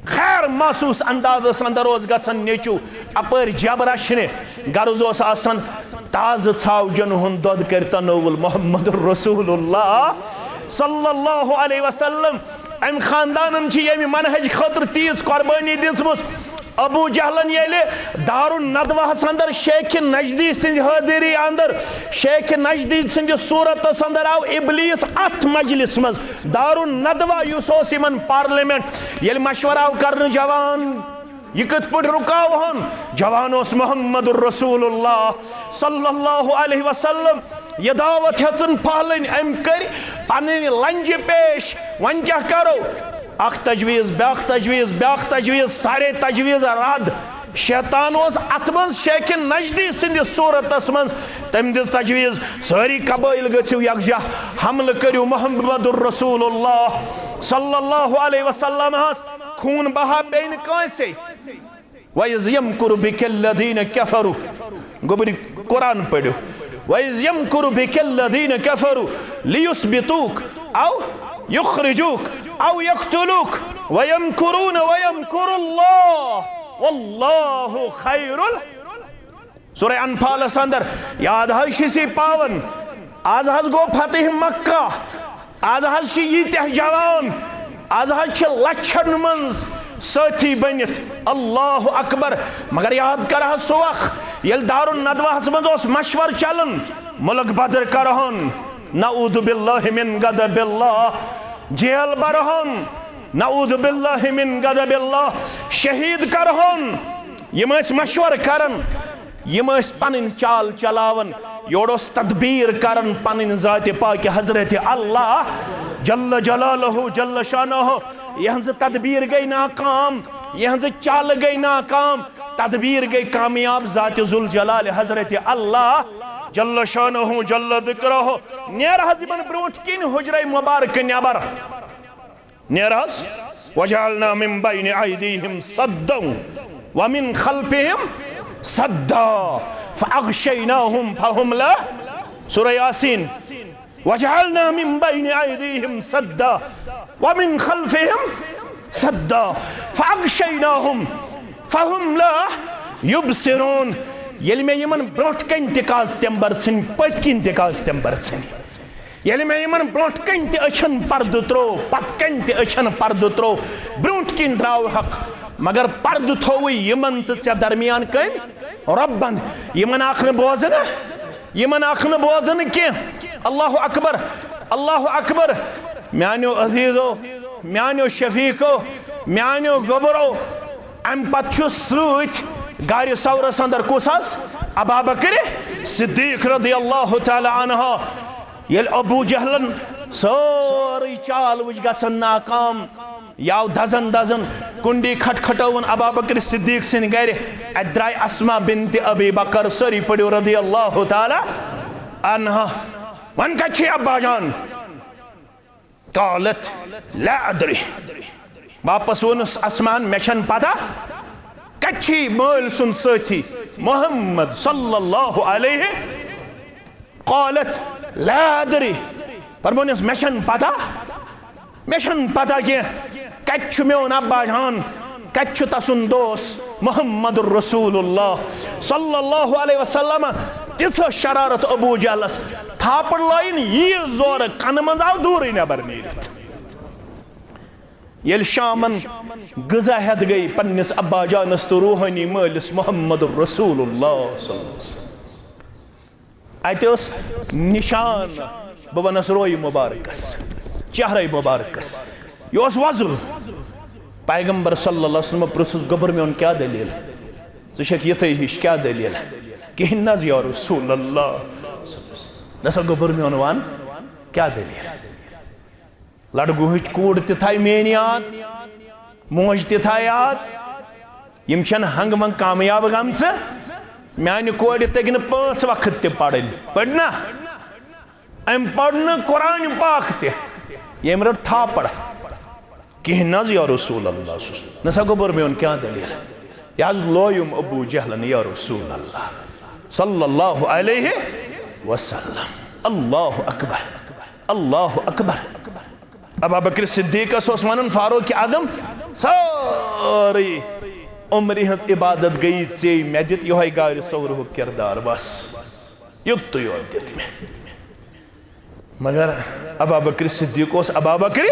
خیر محسوس اندازس اندر اوس گژھان نیٚچو اپٲرۍ جب رچھنہِ، غرض اوس آسان تازٕ ژھاوجن ہُنٛد دۄد کٔرۍ تنوُل محمد رسول اللہ صلی اللہ علیہ وسلم۔ امہِ خاندانن چھِ ییٚمہِ منہج خٲطرٕ تیٖژ قۄربٲنی دِژمٕژ۔ ابو جہلن ییٚلہِ دارالندوہس اندر شیخ نجدی سٕنٛزِ حٲضری اندر، شیخ نجدی سٕنٛدِ صورتس اندر آو ابلیس اتھ مجلس منٛز، دارالندوہ یُس اوس یِمن پارلیمنٹ، ییٚلہِ مشورٕ آو کرنہٕ جوان، یہِ کِتھ پٲٹھۍ رُکاوہون؟ جوان اوس محمد رسول اللہ صلی اللہ علیہ وسلم۔ یہِ دعوت ہیژن پھہلٕنۍ، أمۍ کٔرۍ پنٕنۍ لنجہِ پیش۔ وۄنۍ کیٛاہ کرو؟ اکھ تجویز، بیاکھ تجویز، بیاکھ تجویز، سارے تجویز رد۔ شیطان اوس اتھ منٛز شیخ نجدی سٕنٛدِس صورتس منٛز۔ تٔمۍ دِژ تجویز، سٲری قبٲیل گٔژھِو یکجاہ، حملہٕ کٔرِو محمد رسول اللہ صلی اللہ علیہ وسلمس۔ خوٗن بہا پیٚیہِ نہٕ کٲنٛسے۔ وَإِذْ يَمْكُرُ بِكَ الَّذِينَ كَفَرُوا۔ گوٚبُر قرآن پٔرِو۔ وَإِذْ يَمْكُرُ بِكَ الَّذِينَ كَفَرُوا لِيُثْبِتُوكَ أَوْ يُخْرِجُوكَ أَوْ يَقْتُلُوكَ وَيَمْكُرُونَ وَيَمْكُرُ اللَّهُ وَاللَّهُ خَيْرُ ال۔ سورہ انفالس اندر یاد حظ چھِ سی پاون، از حظ گوٚو فتح مکہ، از حظ چھِ ییٖتیٛاہ جوان، از حظ چھِ لچھن منٛز سٲتھی بٔنِتھ۔ اللہ اکبر۔ مگر یاد کر حظ سُہ وق، ییٚلہِ دارالندوہس منٛز اوس مشور چلان، ملک بدر کرہون، نعوذ باللہ من غضب اللہ، جیل برہون، نعوذ باللہ من غضب اللہ، شہید کرہون۔ یِم ٲسۍ مشور کران، یِم ٲسۍ پنٕنۍ چال چلاوان، یورٕ اوس تدبیر کران پنٕنۍ ذاتِ پاکہِ حضرت اللہ جل جلالہ جل شانہ۔ یِہنٛز تدبیر گٔے ناکام، یِہنٛز چالہٕ گٔے ناکام، تدبیر گٔے کامیاب ذاتِ ذوالجلال حضرت اللہ جل شانہ جل ذکرہ۔ نیر حظ یِمن برونٛٹھ کِنۍ حجرے مبارکہٕ نٮ۪بر۔ نیر حظ۔ وجعلنا من بين أيديهم سدا ومن خلفهم سدا فأغشيناهم فهم لا۔ سورہ یاسین۔ وجعلنا من بين أيديهم سدا ومن خلفهم سدا فأغشيناهم فهم لا يبصرون۔ ییٚلہِ مےٚ یِمن برونٛٹھ کنہِ تہِ کاژ تِم بر ژھٕنۍ، پٔتۍ کِنۍ تہِ کاژ تِم بر ژھٕنۍ۔ ییٚلہِ مےٚ یِمن برونٛٹھ کنہِ تہِ أچھن پردٕ ترٛوو، پتہٕ کنہِ تہِ أچھن پردٕ ترٛوو، برونٛٹھ کِنۍ درٛاو حق، مگر پردٕ تھووُے یِمن تہٕ ژےٚ درمیان کٔمۍ؟ رۄبن۔ یِمن آکھ نہٕ بوزنہٕ، یِمن آکھ نہٕ بوزنہٕ کینٛہہ۔ اللہ اکبر، اللہ اکبر۔ میانیو عزیزو، میانیو شفیقو، میانیو گوٚبرو، امہِ پتہٕ چھُ سۭتۍ غارِ ثورس اندر کُس حظ؟ ابا بکر صدیق رضی اللہ تعالی عنہ۔ ییٚلہِ ابو جہلن سٲرٕے چال وٕچھ گژھن ناکام، یہِ آو دزن دزن، کنڈی کھٹکھٹٲوٕن ابا بکر صدیق سٕنٛدِ گرِ۔ اتہِ درٛاے اسما بنت ابی بکر، سٲری پٔرِو رضی اللہ تعالی عنہا۔ وۄنۍ کتہِ چھِ ابا جان؟ قالت لا ادری۔ واپس ووٚنُس اسمان، مےٚ چھَنہٕ پتہ کتہِ چھِ مٲلۍ سُنٛد سٲتھی محمد صلی اللہ علیہ۔ قالت لا ادری۔ فرمونس، مےٚ چھَنہٕ پتہ، مےٚ چھَنہٕ پتہ کینٛہہ کتہِ چھُ میون ابا جان، کتہِ چھُ تسُنٛد دوست محمد رسول اللہ صلی اللہ علیہ وسلم۔ تِژھ ٲس شرارت ابو جہلس، تھاپڑ لٲیِن ییٖژ زورٕ، کنہٕ منٛز آو دوٗرٕے نٮ۪بر نیٖرِتھ۔ ییٚلہِ شامن غذا ہٮ۪تھ گٔے پننِس ابا جانس تہٕ روحٲنی مٲلِس محمد رسول اللہ صلی اللہ علیہ وسلم، اتہِ اوس نشان، بہٕ ونس روے مبارکس، چہرے مبارکس، یہِ اوس وۄزُل۔ پیغمبر صلی اللہ علیہ وسلم پرژھُس، گوٚبُر میون، کیٛاہ دٔلیٖل؟ ژٕ چھکھ یِتھے ہِش، کیٛاہ دٔلیٖل؟ کِہیٖنۍ نہ حظ یا رسول اللہ۔ نہ سا گوٚبُر میون، وَن کیٛاہ دٔلیٖل؟ لڑگوہٕچ کوٗر تہِ تھایہِ میٲنۍ یاد، موج تہِ تھایہِ یاد۔ یِم چھَنہٕ ہنٛگہٕ منٛگہٕ کامیاب گٔمژٕ۔ میانہِ کورِ تٔگۍ نہٕ پانٛژھ وقت تہِ پرٕنۍ۔ پٔرۍ نا؟ أمۍ پوٚر نہٕ قرآن پاک تہِ۔ ییٚمۍ رٔٹ تھاپڑ۔ کِہیٖنۍ نہ حظ یا رسول اللہ۔ نہ سا گوٚبُر میون، کیٛاہ دٔلیٖل؟ یہِ حظ لویُم ابو جہلن یا رسول اللہ صلی اللہ علیہ وسلم۔ اللہ اکبر، اللہ اکبر۔ ابا بکر صدیقس اوس ونان، فاروق اعظم، سا سٲرٕے عمرِ ہٕنٛز عبادت گٔیی ژےٚ مےٚ دِتھ، یِہوٚے گارِ ثورُک کردار، بس یُتُے یوت دیُت مےٚ۔ مگر ابا بکر صدیق اوس ابا بکر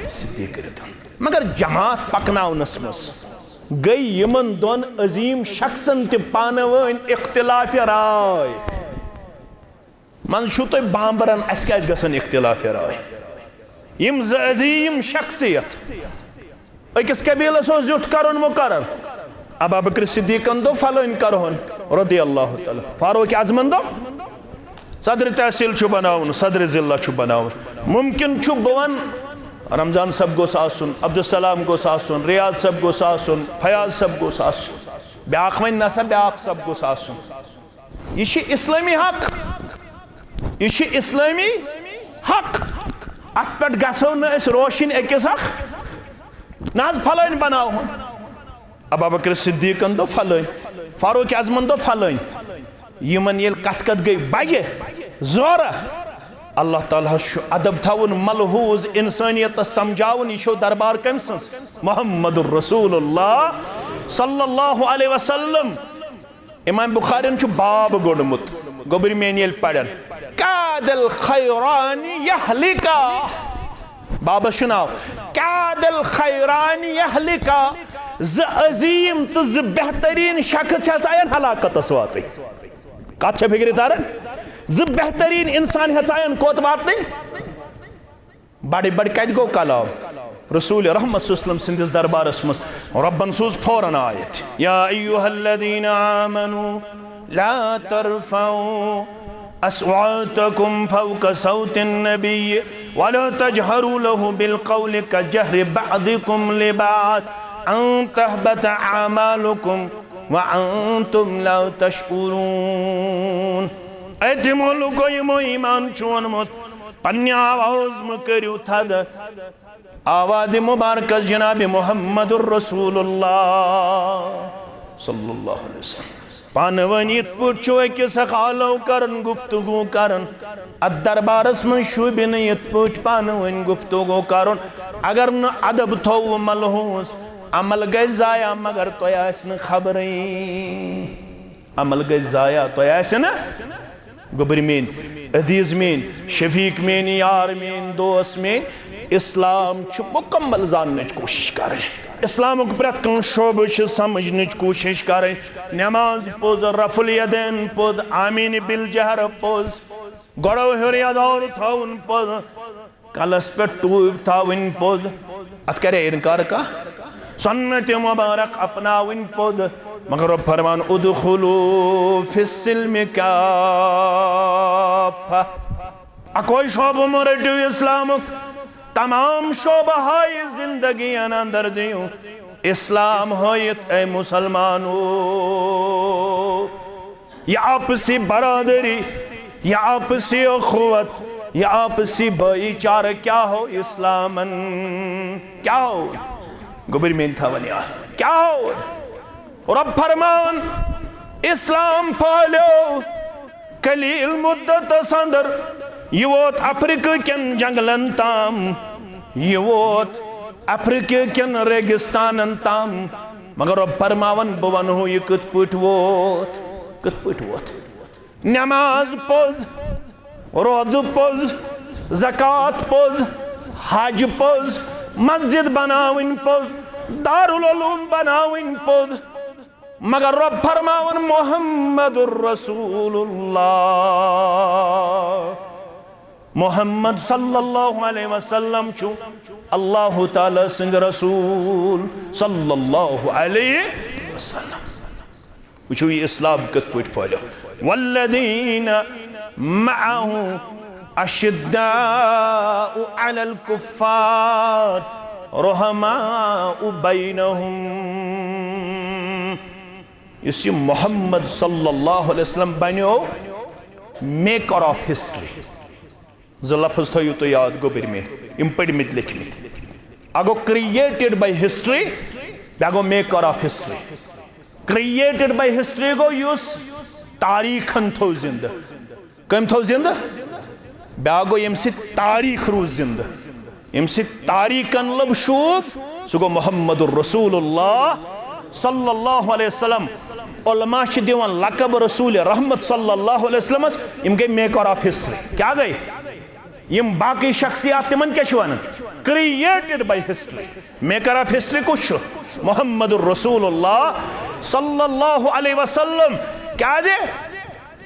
صدیق رِتُن۔ مگر جماعت پکناونس منٛز گٔے یِمن دۄن عظیم شخصن تہِ پانہٕ وٲنۍ اختلاف رائے۔ منٛز چھُو تۄہہِ بامبرن، اسہِ کیازِ گژھن اختلاف رائے؟ یِم زٕ عظیم شخصیت، أکِس قبیلس اوس زیُٹھ کرُن مقرر، ابا بکر صدیقن دوٚپ فلٲنۍ کرہون رضی اللہ تعالیٰ، فاروق اعظمن دوٚپ صدر تحصیل چھُ بناوُن، صدر ضلع چھُ بناوُن۔ ممکن چھُ بہٕ ونہٕ رمضان صٲب گوٚژھ آسُن، عبدالسلام گوٚژھ آسُن، ریاض صٲب گوٚژھ آسُن، فیاض صٲب گوٚژھ آسُن، بیاکھ ونہِ نسا بیاکھ صٲب گوٚژھ آسُن۔ یہِ چھِ اسلٲمی حق، یہِ چھِ اسلٲمی حق۔ اتھ پٮ۪ٹھ گژھو نہٕ أسۍ روشن أکِس اکھ، نہ حظ فلٲنۍ بناوہون۔ ابا بکر صدیقن دوٚپ فلٲنۍ، فاروق اعظمن دوٚپ فلٲنۍ۔ یِمن ییٚلہِ کتھ کتھ گٔے بجہِ زورہ، اللہ تعالیٰ ہس چھُ ادب تھاوُن ملحوظ، انسانیتس سمجھاوُن، یہِ چھو دربار کٔمۍ سٕنٛز؟ محمد رسول اللہ صلی اللہ علیہ وسلم۔ امام بخارین چھُ باب گوٚنڈمُت، گوٚبرۍ میٲنۍ ییٚلہِ پرن، کاد الخیران یہلکا۔ بابس چھُ ناو کاد الخیران یہلکا۔ زٕ عظیم تہٕ زٕ بہترین شخص ہیژاین ہلاکتس واتٕنۍ۔ کتھ چھےٚ فکرِ تران؟ زٕ بہترین انسان ہیژاین کوٚت واتٕنۍ؟ بڑِ بڑِ کتہِ گوٚو کلام؟ رسول رحمت صلی اللہ علیہ وسلم سٕنٛدِس دربارس منٛز رۄبن سوٗز فوراً آیت، یا ایھا الذین آمنوا لا ترفعوا اصواتکم فوق صوت النبی ولا تجهروا له بالقول كجهر بعضكم لبعض ان تحبط اعمالكم وانتم لا تشعرون۔ اے تِمو لوٗکو یِمو ایمان چھُ اوٚنمُت، پننہِ آواز مہٕ کٔرِو تھد۔ آواز مبارکس جناب محمد رسول اللہ صلی اللہ علیہ وسلم۔ پانہٕ ؤنۍ یِتھ پٲٹھۍ چھُ أکِس اکھ آلو کران، گفتگو کران، اتھ دربارس منٛز شوٗبہِ نہٕ یِتھ پٲٹھۍ پانہٕ ؤنۍ گفتگو کرُن۔ اگر نہٕ ادب تھوو ملحوظ، عمل گژھِ ضایع، مگر تۄہہِ آسہِ نہٕ خبرٕے۔ عمل گژھِ ضایع، تۄہہِ آسہِ نہٕ۔ گوٚبرۍ میٲنۍ، عزیز میٲنۍ، شفیق میٲنۍ، یار میٲنۍ، دوست میٲنۍ، اسلام چھُ مکمل زاننٕچ کوٗشش کرٕنۍ۔ اسلامُک پرٛٮ۪تھ کانٛہہ شعبہٕ چھُ سمجھنٕچ کوٗشش کرٕنۍ۔ نماز پوٚز، رفع الیدین پوٚز، آمین بالجہر پوٚز، گۄڈو ہیوٚر یزار تھاوُن پوٚز، کلس پٮ۪ٹھ ٹوٗپۍ تھاوٕنۍ پوٚز۔ اتھ کرے انکار کانٛہہ؟ سنت مبارک اپناوٕنۍ پوٚز۔ مگر رۄب فرمان، ادخلوا فی السلم کافہ۔ اکوے شعبہٕ مہ رٔٹِو اسلامُک، تمام شعبہٕ ہائے زندگی اندر دِیِو اسلام ہٲیِتھ، اے مسلمانو۔ یہ آپسی برادری، یہ آپسی اخوت، یہ آپسی بھائی چارہ کیا ہو اسلامن؟ کیا ہو؟ گوٚبرۍ میٲنۍ تھاوان یاد۔ کیا ہو؟ رۄب فرمان، اسلام پھٲلیو قلیل مدتس اندر، یہ ووت افریقہ کٮ۪ن جنگلن تام، یہ ووت افریقہ کٮ۪ن ریگستانن تام۔ مگر رۄب فرماوان، بہٕ ونہو یہِ کِتھ پٲٹھۍ ووت، کِتھ پٲٹھۍ ووت۔ نماز پوٚز، روزٕ پوٚز، زکوٰۃ پوٚز، حج پوٚز، مسجد بناوٕنۍ پوٚز، دارالعلوم بناوٕنۍ پوٚز۔ مگر رۄب فرماوان، محمد رسول اللہ۔ محمد صلی اللہ علیہ وسلم چھُ اللہ تعالیٰ سٕنٛدۍ رسول صلی اللہ علیہ وسلم۔ وٕچھِو، یہِ اسلام کِتھ پٲٹھۍ پھٲلیو۔ والذین معه اشداء علی الکفار رحماء بینہم۔ یُس یہِ محمد صلی اللہ علیہ وسلم بنیو maker of history۔ زٕ لفظ تھٲیِو تُہۍ یاد، گوٚبرۍ مےٚ یِم پٔرمٕتۍ لیکھمٕتۍ۔ اکھ گوٚو created by history، بیٛاکھ گوٚو maker of history۔ Created by history گوٚو یُس تاریخن تھوٚو زندٕ۔ کٔمۍ تھوٚو زندٕ؟ بیٛاکھ گوٚو ییٚمہِ سۭتۍ تاریخ روٗز زندٕ، ییٚمہِ سۭتۍ تاریخن لوٚب شوٗب، سُہ گوٚو محمد رسول اللہ صلی اللہ علیہ وسلم۔ علماء چھِ دِوان لقب رسول رحمت صلی اللہ علیہ وسلمس، یِم گٔے maker of history۔ کیٛاہ گٔے؟ یِم باقٕے شخصیات، تِمن کیٛاہ چھِ ونان؟ Created by history۔ Maker of history کُس چھُ؟ محمد رسول اللہ صلی اللہ علیہ وسلم۔ کیٛازِ؟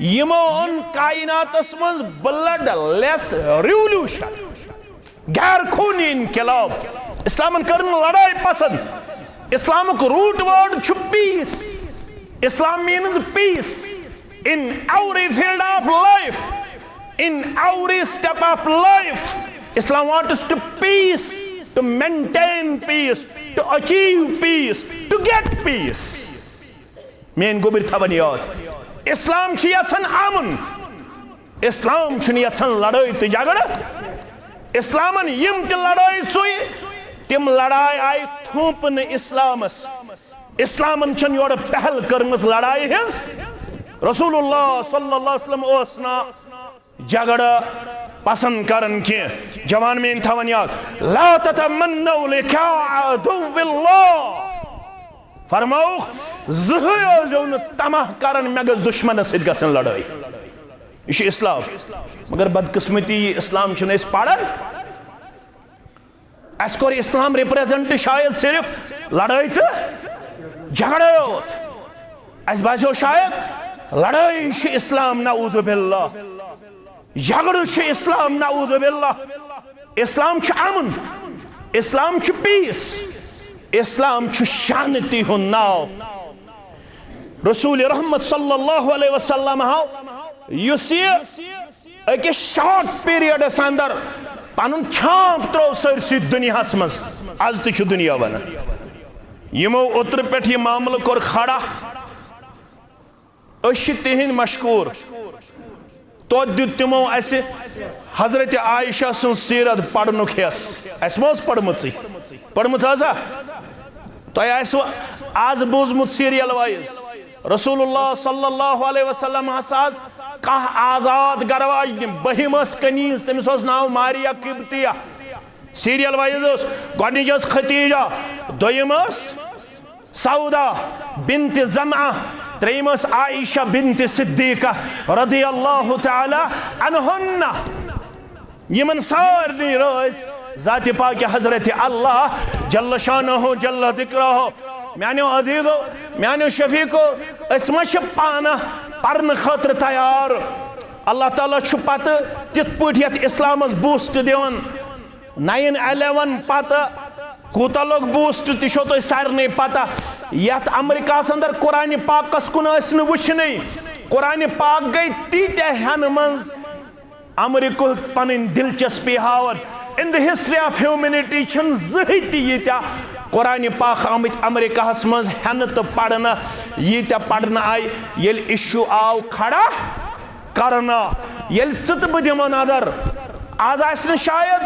یِمو اوٚن کائناتس منٛز bloodless revolution، غیر خوٗنی انقلاب۔ اسلامن کٔر نہٕ لڑٲے پسند۔ اسلامُک root word چھُ peace۔ Islam means peace in every field of life, in every step of life. Islam wants to peace, to maintain peace, to achieve peace, to get peace. میٲنۍ گوٚبرۍ تھاوَن یاد، اسلام چھُ یژھان امن۔ اسلام چھُنہٕ یژھان لڑٲے تہٕ جھگڑٕ۔ اسلامن یِم تہِ لڑٲے ژُے، تِم لڑایہِ آیہِ تھوپنہٕ اسلامس۔ اسلامن چھنہٕ یورٕ پہل کٔرمٕژ لڑایہِ ہٕنٛز۔ رسول اللہ صلی اللہ علیہ وسلم اوس نہٕ جھگڑٕ پسند کران کینٛہہ۔ جوان میٲنۍ تھاوَن یاد، لا تتمنوا لقاء عدو اللہ۔ فرماوُکھ، زٕہٕے ٲسۍزیو نہٕ طمع کران مےٚ گٔژھ دُشمنس سۭتۍ گژھٕنۍ لڑٲے۔ یہِ چھُ اسلام۔ مگر بدقسمتی، یہِ اسلام چھِنہٕ أسۍ پران۔ اسہِ کوٚر اسلام represent شاید صرف لڑٲے تہٕ جھگڑے یوت۔ اسہِ باسیو شاید لڑٲے چھِ اسلام، نعوذ باللہ۔ جھگڑٕ چھُ اسلام، نعوذ باللہ۔ اسلام چھُ امن، اسلام چھُ peace، اسلام چھُ شانتی ہُنٛد ناو۔ رسول رحمت صلی اللہ علیہ وسلم ہاو، یُس یہِ أکِس short periodس اندر پنُن چھانپ ترٛوو سٲرسٕے دُنیاہس منٛز، از تہِ چھُ دُنیا ونان۔ یِمو اوترٕ پٮ۪ٹھ یہِ معاملہٕ کوٚر کھڑا، أسۍ چھِ تِہِنٛدۍ مشکوٗر۔ توتہِ دیُت تِمو اَسہِ حضرت عائشہ سٕنٛز سیرت پرنُک حصہٕ۔ اَسہِ ما ٲس پٔرمٕژٕے؟ پٔرمٕژ ٲسا؟ تۄہہِ آسِوٕ از بوٗزمُت serial wise۔ رسول اللہ صلی اللہ علیہ وسلم ہسا ٲس کاہ آزاد گرواجنہِ۔ بٔہِم ٲس کنیز، تٔمِس اوس ناو ماریا قبطیہ۔ Serial wise اوس، گۄڈٕنِچ ٲس ختیجہ، دوٚیِم ٲس سودا بنت زمعہ، ترٛیٚیِم ٲس عائشہ بنت صدیقہ رضی اللہ تعالی عنہن۔ یِمن سارنٕے رٲضۍ ذاتِ پاکِ حضرت اللہ جل شانہ جل ذکرہ۔ میانیو عزیزو، میانیو شفیقو، أسۍ ما چھِ پانہٕ پرنہٕ خٲطرٕ تیار؟ اللہ تعالیٰ چھُ پتہٕ تِتھ پٲٹھۍ یتھ اسلامس boost دِوان۔ Nine eleven پتہٕ کوٗتاہ لوٚگ boost، تہِ چھو تۄہہِ سارنٕے پتہ۔ یتھ امریکہس اندر قرآن پاکس کُن ٲسۍ نہٕ وٕچھنٕے۔ قرآن پاک گٔے تیٖتیٛاہ ہٮ۪نہٕ منٛز، امریکہٕکۍ پنٕنۍ دلچسپی ہاوان۔ In the history of humanity چھِنہٕ زٕہٕے تہِ ییٖتیٛاہ قرآن پاک آمٕتۍ امریکہس منٛز ہٮ۪نہٕ تہٕ پرنہٕ، ییٖتیٛاہ پرنہٕ آیہِ۔ ییٚلہِ issue آو کھڑا کرنہٕ، ییٚلہِ ژٕ تہٕ بہٕ دِمو نظر، از آسہِ نہٕ شاید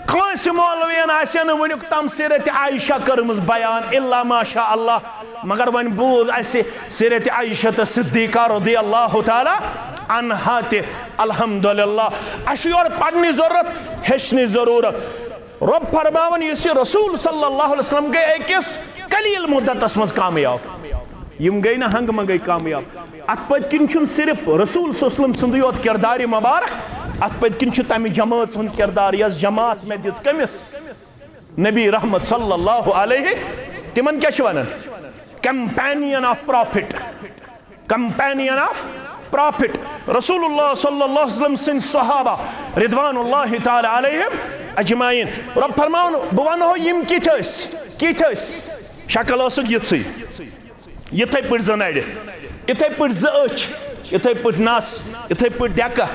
کٲنٛسہِ مولوین آسہِ نہٕ وٕنیُک تام سیرت عائشہ کٔرمٕژ بیان، الا ماشاء اللہ۔ مگر وۄنۍ بوٗز اَسہِ سیرت عائشہ تہٕ صدیقہ رضی اللہ تعالیٰ عنہا تہِ۔ الحمدللہ، اَسہِ چھُ یورٕ پرنٕچ ضروٗرت، ہیٚچھنٕچ ضروٗرت۔ رۄب فرماوان، یُس یہِ رسول صلی اللہ علیہ وسلم گٔے أکِس قلیل مدتس منٛز کامیاب۔ یِم گٔے نہٕ ہنگہٕ منگے کامیاب۔ اتھ پٔتۍ کِنۍ چھُنہٕ صرف رسول صلی اللہ علیہ وسلم سُنٛدُے یوت کردار مبارک، اتھ پٔتۍ کِنۍ چھُ تمہِ جمٲژ ہُنٛد کردار، یۄس جماعت مےٚ دِژ کٔمِس؟ نبی رحمت صلی اللہ علیہ۔ تِمن کیٛاہ چھِ ونان؟ Companion of Prophet۔ Companion of Prophet۔ رسول اللہ صلی اللہ علیہ وسلم سٕنٛدۍ صحابہ رضوان اللہ تعالیٰ علیہم اجمعین۔ رۄب فرماوُن، بہٕ ونہو یِم کِتھۍ ٲسۍ، کِتھۍ ٲسۍ۔ شکل ٲسٕکھ یِژھٕے، یِتھے پٲٹھۍ زٕ نرِ، یِتھے پٲٹھۍ زٕ أچھ، یِتھے پٲٹھۍ نس، یِتھے پٲٹھۍ ڈیکہٕ،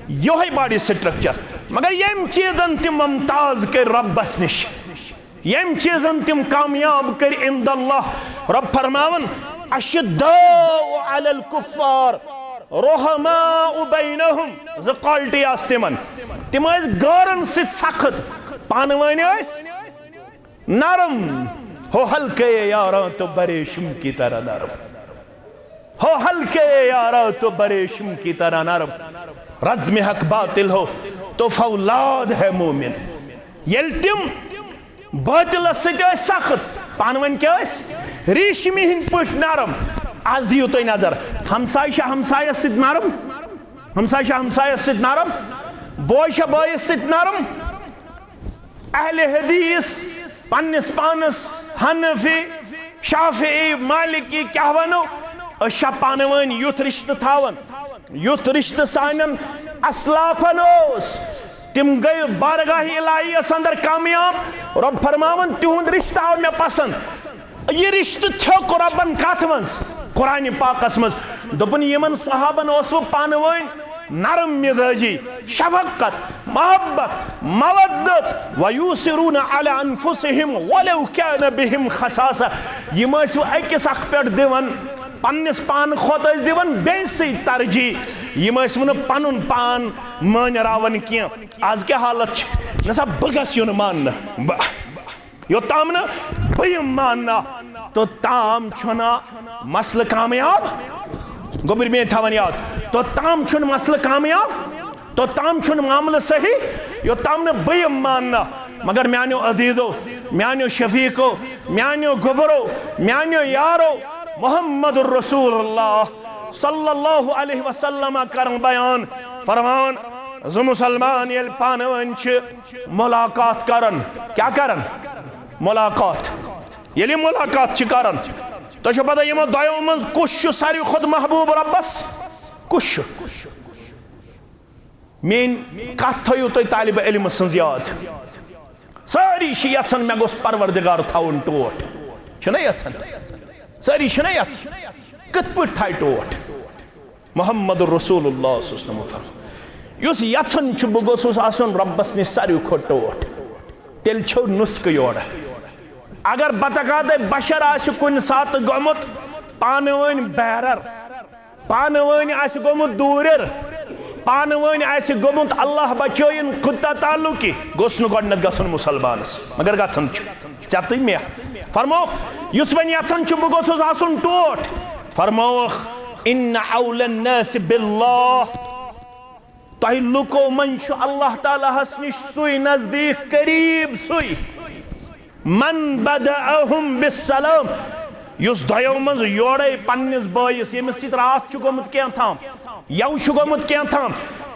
یِہوٚے body structure۔ مگر ییٚمۍ چیٖزن تِم ممتاز کٔرۍ رۄبس نِش، ییٚمۍ چیٖزن تِم کامیاب کٔرۍ عند اللہ، رۄب فرماوان، اشداء علی الکفار رحماء بینہم۔ زٕ quality آسہٕ تِمن، تِم ٲسۍ غٲرن سۭتۍ سخت، پانہٕ ؤنۍ ٲسۍ نرم، ہو ہلکے یاراں تو بڑے شم کی طرح نرم، ہو ہلکے یاراں تو بڑے شم کی طرح نرم، رزم حق باطل ہو تو فولاد ہے مومن۔ ییٚلہِ تِم باطلس سۭتۍ ٲسۍ سخت، پانہٕ ؤنۍ کیٛاہ ٲسۍ؟ ریشمی ہٕنٛدۍ پٲٹھۍ نرم۔ از دِیِو تُہۍ نظر، ہمسایہِ چھا ہمسایس سۭتۍ نرم؟ ہمسایہِ چھا ہمسایس سۭتۍ نرم؟ بوے چھا بٲیِس سۭتۍ نرم؟ اہل حدیث، پننِس پانس حنفی، شافعی، مالکی کیٛاہ ونو؟ أسۍ چھا پانہٕ ؤنۍ یُتھ رشتہٕ تھاوان، یُتھ رشتہٕ سانٮ۪ن اسلافن اوس؟ تِم گٔے بارگاہ الہیس اندر کامیاب۔ رۄب فرماوان، تِہُنٛد رشتہٕ آو مےٚ پسند۔ یہِ رشتہٕ تھیوٚک رۄبن کتھ منٛز؟ قرآن پاکس منٛز۔ دوٚپُن، یِمن صحابن اوسوٕ پانہٕ ؤنۍ نرم مزاجی، شفقت، محبت، مودت، ویوسرون علی انفسہم ولو کان بہم خصاصہ۔ یِم ٲسۍ وۄنۍ أکِس اکھ پٮ۪ٹھ دِوان، پننِس پان کھۄتہٕ ٲسۍ دِوان بیٚیہِ سٕے ترجیح۔ یِم ٲسۍ وۄنۍ نہٕ پنُن پان مٲنراوان کینٛہہ۔ از کیٛاہ حالت چھِ؟ نہ سا، بہٕ گژھٕ یُن ماننہٕ۔ بہٕ یوٚتام نہٕ بہٕ یِم ماننہٕ، توٚتام چھُنہٕ مسلہٕ کامیاب۔ گوٚبُر میٲنۍ تھاوان یاد، توٚتام چھُنہٕ مسلہٕ کامیاب، توٚتام چھُنہٕ معاملہٕ صحیح، یوٚتام نہٕ بہٕ یِم ماننہٕ۔ مگر میانیو عزیزو، میانیو شفیقو، میانیو گوٚبرو، میانیو یارو، محمد رسول اللہ صلی اللہ علیہ وسلم کرن بیان فرمان، زٕ مسلمان ییٚلہِ پانہٕ ؤنۍ چھِ ملاقات کران، کیٛاہ کران؟ ملاقات۔ ییٚلہِ یِم ملاقات چھِ کران، تۄہہِ چھو پتہ یِمو دۄیو منٛز کُس چھُ ساروی کھۄتہٕ محبوب رۄبس؟ کُس چھُ؟ میٲنۍ کتھ تھٲیِو تُہۍ طالب علم سٕنٛز یاد۔ سٲری چھِ یژھان مےٚ گوٚژھ پروردگار تھاوُن ٹوٹھ، چھِنہ یژھان؟ سٲری چھِنہ یژھان؟ کِتھ پٲٹھۍ تھایہِ ٹوٹھ؟ محمد رسول اللہ صلی اللہ علیہ وسلم فرموو، یُس یژھان چھُ بہٕ گوٚژھُس آسُن رۄبس نِش ساروی کھۄتہٕ ٹوٹھ، تیٚلہِ چھو نُسخہٕ یورٕ۔ اگر بتقاطع بشر آسہِ کُنہِ ساتہٕ گوٚمُت پانہٕ ؤنۍ بیرر، پانہٕ ؤنۍ آسہِ گوٚمُت دوٗرِر، پانہٕ ؤنۍ آسہِ گوٚمُت اللہ بچٲیِن قطع تعلقی، گوٚژھ نہٕ گۄڈٕنٮ۪تھ گژھُن مُسلمانس، مگر گژھان چھُ۔ ژےٚ تہٕ مےٚ۔ فرمووُکھ، یُس وۄنۍ یژھان چھُ بہٕ گوٚژھُس آسُن ٹوٹھ، فرمووُکھ، ان اولی الناس باللہ، تۄہہِ لُکو منٛز چھُ اللہ تعالیٰ ہس نِش سُے نزدیٖک، قریٖب سُے، من بدأہم بالسلام، یُس دۄیو منٛز یورے پننِس بٲیِس، ییٚمِس سۭتۍ راتھ چھُ گوٚمُت کینٛہہ تام، یَوٕ چھُ گوٚمُت کینٛہہ تام،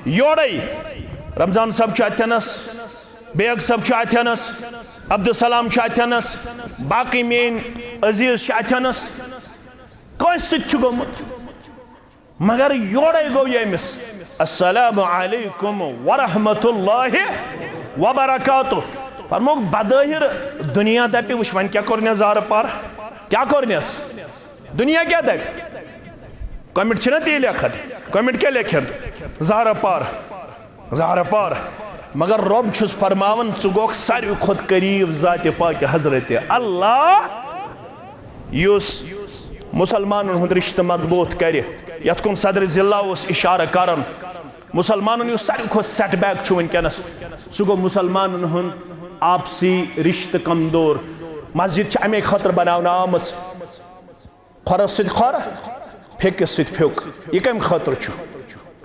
یورے رمضان صٲب چھُ اتھٮ۪نس، بیگ صٲب چھُ اتھٮ۪نس، عبدالسلام چھُ اتھٮ۪نس، باقٕے میٲنۍ عزیز چھِ اتھٮ۪نس، کٲنٛسہِ سۭتۍ چھُ گوٚمُت۔ مگر یورے گوٚو ییٚمِس، السلام علیکم ورحمۃ اللہ وبرکاتہ۔ فرمووُکھ، بظٲہر دُنیا دپہِ، وٕچھ وۄنۍ کیٛاہ کوٚرنس زارٕ پار، کیٛاہ کوٚرنس؟ دُنیا کیٛاہ دپہِ؟ کمنٹ چھِنہ تی لیکھان، کمنٹ کیٛاہ لیکھن؟ زارٕ پار، زارٕ پار۔ مگر رۄب چھُس فرماوان، ژٕ گوکھ ساروی کھۄتہٕ قریٖب ذاتِ پاکہِ حضرت اللہ، یُس مُسلمانن ہُنٛد رشتہٕ مضبوٗط کرِ، یتھ کُن صدر ضلع اوس اشارٕ کران۔ مُسلمانن یُس ساروی کھۄتہٕ سیٹ بیک چھُ وٕنکیٚنس، سُہ گوٚو مُسلمانن ہُنٛد آپسی رشتہٕ کمزور۔ مسجد چھِ امے خٲطرٕ بناونہٕ آمٕژ، کھۄرس سۭتۍ کھۄر، پھیٚکِس سۭتۍ پھیوٚک۔ یہِ کمہِ خٲطرٕ چھُ؟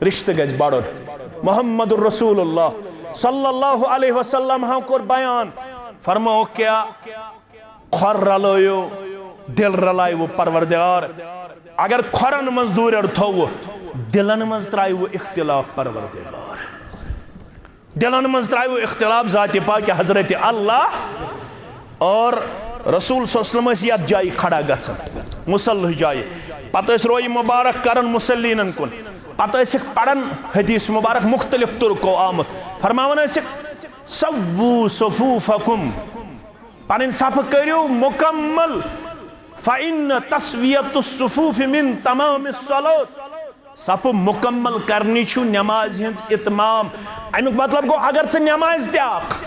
رشتہٕ گژھِ بڑُن۔ محمد رسول اللہ صلی اللہ علیہ وسلم ہن کوٚر بیان، فرمووُکھ، کیٛاہ کھۄر رلٲیِو، دل رلایِوٕ پروردگار؟ اگر کھۄرن منٛز دوٗرٮ۪ر تھوٚوٕ، دلن منٛز ترٛایِوٕ اختلاف پروردگار۔ دلن منٛز ترٛایِوٕ اختلاف ذاتِ پاکہِ حضرت اللہ۔ اور رسول صلی اللہ علیہ وسلم ٲسۍ یتھ جایہِ کھڑا گژھان، مصلح جایہِ، پتہٕ ٲسۍ رویہِ مبارک کران مصلینن کُن، پتہٕ ٲسِکھ پران حدیث مبارک مختلف طرقو آمُت، فرماوان ٲسِکھ، سووا صفوفکم، پنٕنۍ صفہٕ کٔرِو مکمل، فإن تسویۃ الصفوف من تمام الصلاۃ۔ صفہٕ مکمل کرنی چھُ نمازِ ہٕنٛز اتمام۔ امیُک مطلب گوٚو، اگر ژٕ نمازِ تہِ آکھ،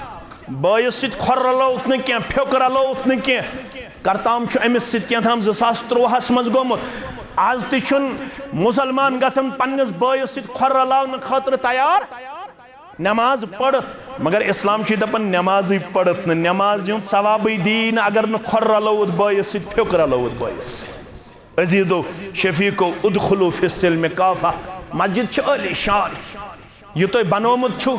بٲیِس سۭتۍ کھۄر رلووُتھ نہٕ کینٛہہ، پھیوٚک رلووُتھ نہٕ کینٛہہ، کرتام چھُ أمِس سۭتۍ کینٛہہ تام زٕ ساس تُرٛواہس منٛز گوٚمُت۔ از تہِ چھُنہٕ مُسلمان گژھان پننِس بٲیِس سۭتۍ کھۄر رلاونہٕ خٲطرٕ تیار۔ نماز پٔرِتھ، مگر اسلام چھُ دپان نمازٕے پٔرِتھ نہٕ، نماز ہُنٛد ثوابٕے دی نہٕ اگر نہٕ کھۄر رلووُتھ بٲیِس سۭتۍ، پھیوٚک رلووُتھ بٲیِس سۭتۍ۔ عزیزو، شفیقو، ادخلوا فی السلم کافہ۔ مسجد چھِ عالی شان، یہِ تۄہہِ بنومُت چھُ،